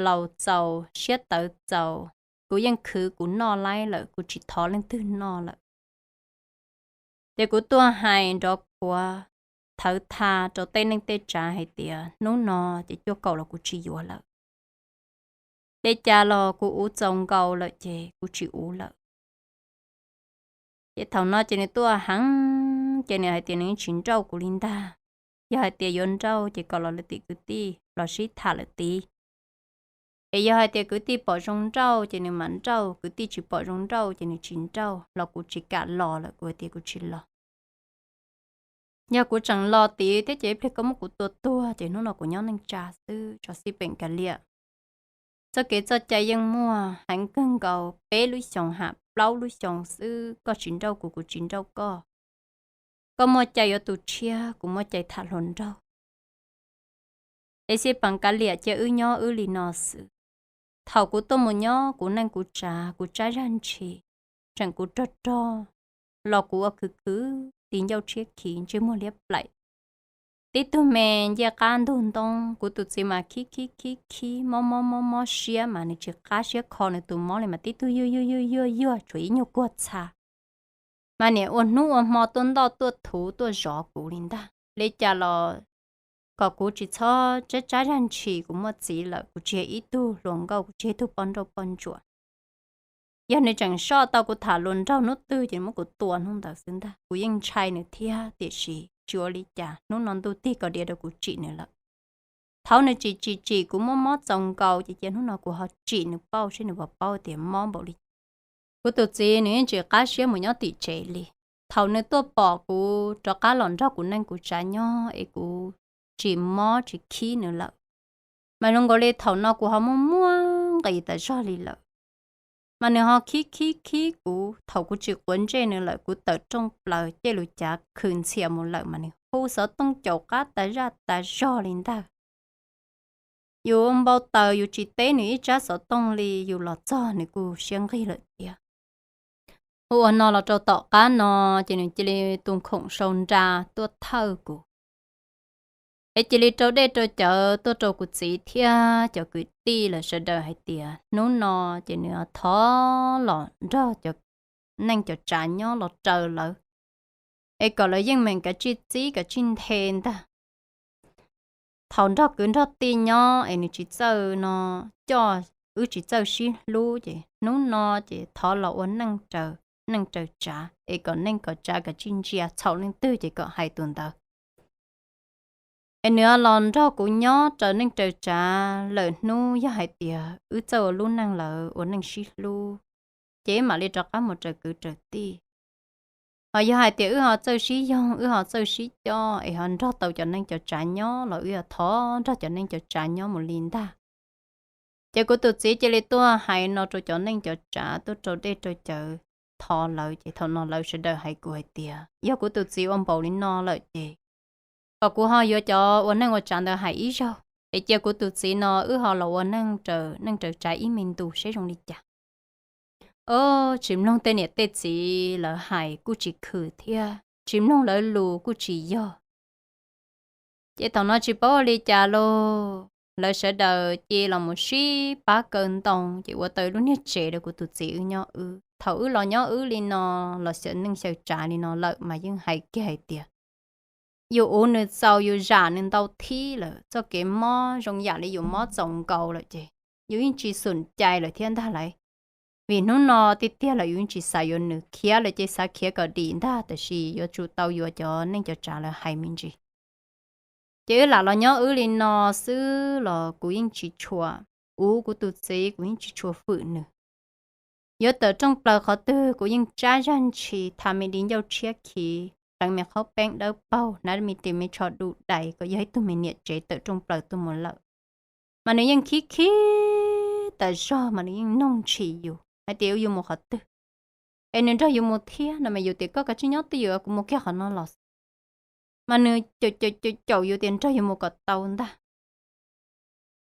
laus txaus, siab tawv txaus, kuv yeej khwv kuv noj laib lawm, kuv tsis thov leej twg noj lawm. Ces kuv tuaj hais nrov khuav thawv tha rau tej neej tej tsav hais tias hnub no ces cuaj kaum los kuv tsis yuav lawm. Li cas los kuv uv txaus nkaus lawm ces kuv tsis uv lawm. Ces thaum no ces nws tuaj heev, ces nws hais tias nws yeej tsis nrauj kuv li ntag. Yog hais tias yuav nrauj ces kom los lawv tim kwv tij los sib tham lawm tid. Es yog hais tias kwv tij pom zoo nrauj ces nws mam nrauj, kwv tij tsis pom zoo nrauj ces nws tsis nrauj, los kuv tsis kam los lawm, kuv hais tias kuv tsis los. Yog kuv tseem los tid thiab ces ib pliag koj muab kuv tua tuag ces hnub no kuv nyob neej tsa xwb, tso xij peem kav liam. Txoj kev txoj cai yeej muaj heev kawg nkaus, peb lub xyoos ham plaub lub xyoos xwb, koj tsis nrauj kuv, kuv tsis nrauj koj. Koj muaj cai yuav tu tshiab, kuv muaj cai tham hluas nraug. Es xij peem kav liam cia wb nyob wb li no xwb. Thaum kuv tuaj mus nyob kuv neej kuv tsav, kuv tsab zaj ntshis, tseem kuv rog rog, los kuv ua khwv khwv, ti ncauj tshiab khiv, ntsej muag liab plaim. Tib tug me nciaj qab ntug ntoo, kuv tus txiv mas khib khib khib khib, mob mob mob mob siab mas nws tsis qab siab kho nws tus mob li mas tib tug yuag yuag yuag yuag yuag tshuav ib nyuag kuag txha. Mas niam ua hnub ua hmo tuaj ntoj tuaj thuv tuaj zov kuv li ntag. Li cas los kom kuv tsis txhob tsab tsab zaj ntshis, kuv muaj txiv lawm, kuv tsis yog ib tug hluas nkauj, kuv tsis yog ib tug poj nrauj poj ntsuam. Yog nws tseem soj tau kuv tham hluas nraug hnub twg ces nws muab kuv tua hnub ntawd xwb ntag. Kuv yeej ntshai nws thiab tiam sis tsis ua li cas, hnub no ntuj tig kom diav rau kuv tsim nws lawm. Thaum nws tsim tsim tsim kuv muaj mob txaus nkaus ces cia hnub no kuv ho tsim nws pauj seb nws puas paub tias mob npaum li. Kuv tus txiv nws yeej tsis qab siab mus nyob tim tsev li. Thaum nws tuaj pom kuv rov qab los nrog kuv neej kuv tsav nyob es kuv tsis mob tsis khib nws lawm. Mas zoo nkaus li thaum no kuv ho muaj muaj nqis tas zog li lawm. Mas nws ho khib khib khib kuv, thaum kuv tsis quav ntsej nws lawm kuv tawm rooj plaws cia lus cav khwm ntxhias mus lawm mas nws hu xov tooj caum qab tas zaj tas zog li ntag. Yus npau taws yus tsis teb nws ib tsab xov tooj li, yus los txog nws kuj siab nqig lawm thiab. Ua ua no los rau tom qab no ces nws cia li tu khoom sau nra tuaj thawj kuv. Es cia li rau dej rau cawv tuaj rau kuv txiv thiab cov kwv tij lawv sawv daws hais tias hnub no ces nws thov los nrog cov neej cov tsav nyob los raws lawv, es kom lawv yeej meem kav tsij txib kav tsij nthe ntag. Thaum nrog kwv nrog tij nyob es nws tsis txawj no coj, wb tsis txawj sib hlub ces hnub no ces thov los ua neej raws, neej raws tsav es kom neej kom tsav kav tsij ntsia, txhaum leej twg ces kom hais tus ntawd. Es nws los nrog kuv nyob raws neej raws tsav lawm hnub yog hais tias wb txawj ua lub neej lawm ua neej sib hlub, ces wb mam li rov qab mus raws kwv raws tij. Ho yog hais tias wb ho txawj sib yoog, wb ho txawj sib coj es ho nrog tau cov neej cov tsav nyob los wb yuav thov nrog cov neej cov tsav nyob mus li ntag. Ces kuv tus txiv cia li tuaj hais no rau cov neej cov tsav, tuaj rau dej rau cawv thov lawv, ces thaum no lawv sawv daws hais kuv hais tias yog kuv tus txiv ua npaum li no lawm ces kom kuv ho yuav cov ua neej ua tsav ntawd hais ib zaug, es cia kuv tus txiv no wb ho los ua neej raws neej raws tsav ib me ntus seb zoo li cas. Ob, tsis mloog tej niam tej txiv lawv hais kuj tsis khwm thiab, tsis mloog lawv lus kuj tsis yog. Ces thaum no tsis paub ua li cas lauj, lawv sawv daws cia los mus sib pab kaw ntoo, ces ua tau lub niag tsev rau kuv tus txiv wb nyob wb. Thaum wb los nyob wb li no, los xyaw neej xyaw tsav li no lawm mas yeej hais kiag hais tias yus uv nws txaus, yus zam nws ntau thib lawm, txoj kev mob zoo yam li yus mob txaus nkaus lawm ces yus yeej tsis xum cai lawm thiab ntag lauj. Vim hnub no tiag tiag lawm yus yeej tsis xav yuav nws, khiav lawm ces xav khiav kom dim ntag, tab sis yuav tsum tau yuav cov neej cov tsav lawv hais me ntsis. Ces wb lam los nyob wb li no xwb los kuv yeej tsis tshua uv kuv tus txiv, kuv yeej tsis tshua fwm nws. Yuav tawm rooj plaws qhov twg kuv yeej tsab zaj ntshis, tha me di ncauj tshiab khiv, qeev me qhaub peeb dawb paug, hnav me tis me tsho du dais kom yog ib tug me niam tsev tawm rooj plaws tuaj mus lawm. Mas nws yeej khib khib tas zog mas nws yeej noog ntshis yus hais tias yus mus qhov twg, es nws nrog yus mus thiab no mas yus tias koj kav tsij nyob twj ywm, kuv mus kiag qhov no los. Mas nws caum caum caum yus tias nrog yus mus kom tau ntag.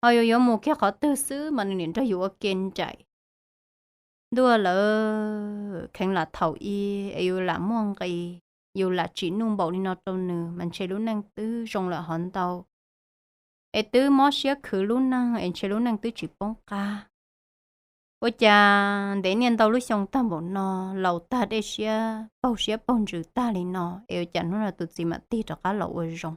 Ho yus yuav mus kiag qhov twg xwb mas nws niam nrog yus ua ke nraim. Ntuj, lawv kheev lam thaum i es yus lam muaj nqis, yus lam tsim nuj npaum li no rau nws mas ntshe lub neej twb zoo lawm hov ntau, es twb mob siab khwv lub neej es ntshe lub neej twb tsis poob qab. Ua cas ntev niaj ntau lub xyoo tag npaum no, laus tag dej siab paug siab paug ntsws tag li no, es ua cas hnub no tus txiv mam tig rov qab los ua zoo,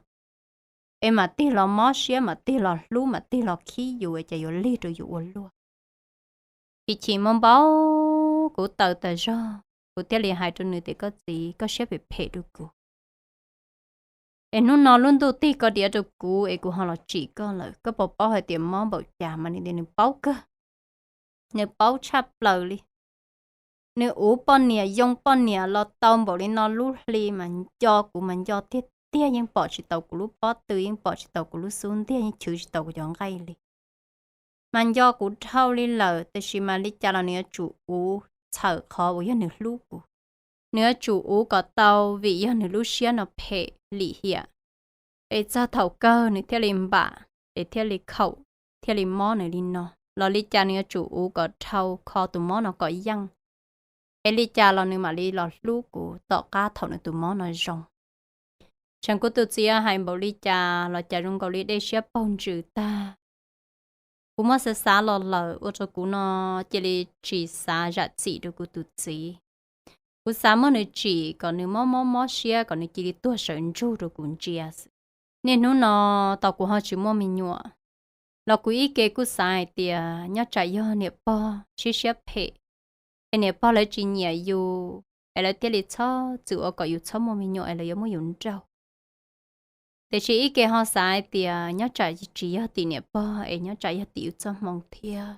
es mam tig los mob siab, mam tig los hlub, mam tig los khib yus, es cas yuav lig rau yus ua luaj. Chim chim muaj npau, kuv tawm tas zog, kuv thiaj li hais rau nws tias, koj txiv, koj siab phem phem rau kuv. Es hnub no lub ntuj tig koj diav rau kuv es kuv ho los tsim koj lawm, koj puas paub hais tias mob npaum cas? Mas nws tias nws paub kawg, nws paub tshaj plaws li. Nws uv poj niam yoo poj niam los tau npaum li no lub hli mas nco kuv mas nco tiag tiag, yeej pom tsis taus kuv lub pob tw, yeej pom tsis taus kuv lub xub ntiag, yeej chwv tsis taus kuv cov nqaij li. Mas nco kuv dhau li lawm, tiam sis mas li cas los nws yuav tsum uv txhawm qhov uas yog nws hlub kuv. Nws yuav tsum uv kom tau vim yog nws lub siab no phem lim hiam, es txog thaum kawg nws thiaj li npam, es thiaj li khaum, thiaj li mob nws li no. Los li cas nws yuav tsum uv kom dhau kho tus mob no kom yeej, es li cas los nws mam li los hlub kuv tom qab thaum nws tus mob no zoo. Tseem kuv tus txiv hais npaum li cas los cas zoo nkaus li dej siab paug ntsws tag. Kuv muab xav xav los lawm ua rau kuv no cia li tsis xav zam txim rau kuv tus txiv. Kuv xav muab nws tsim kom nws mob mob mob siab kom nws cia li tuag sawv ntsug rau kuv ntsia xwb. Niaj hnub no tau kuv ho tsis muaj me nyuam, los kuv ib ke kuj xav hais tias nyob tsam yog niam pog sib siab phem, es niam pog lawv tsis nyiam yus, es lawv thiaj li txhob txwm ua kom yus txhob muaj me nyuam es lawv yuav muab yus nrauj. Tiam sis ib ke ho xav hais tias nyob tsam tsis yog tim niam pog es nyob tsam yog tim yus txoj hmoo thiab.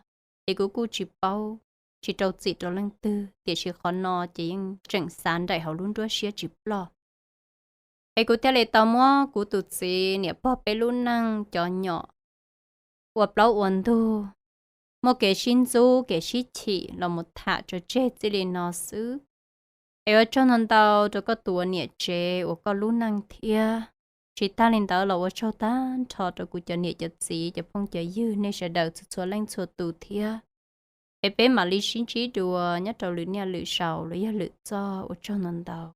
Es kuv kuj tsis paub, tsis rau txim rau leej twg, tiam sis qhov no ces yeej tseem xav nraim hauv lub nruab siab tsis ploj. Es kuv thiaj li tau muab kuv tus txiv, niam pog peb lub neej cov nyom ua plaub ua ntug, muaj kev sib ntxub kev sib chim los mus tham tso tseg txij li no xwb. Es ua tsaug ntau ntau rau koj tus ua niam tsev uas koj lub neej thiab. Tsis tag li ntawd los ua tsaug tag nrho rau kuv cov niam cov txiv cov phooj cov ywg nej sawv daws txhua txhua leej txhua tus thiab. Es peb mam li sib ntsib dua nyob rau lwm niaj lwm zaus los yog lwm txoj, ua tsaug ntau ntau.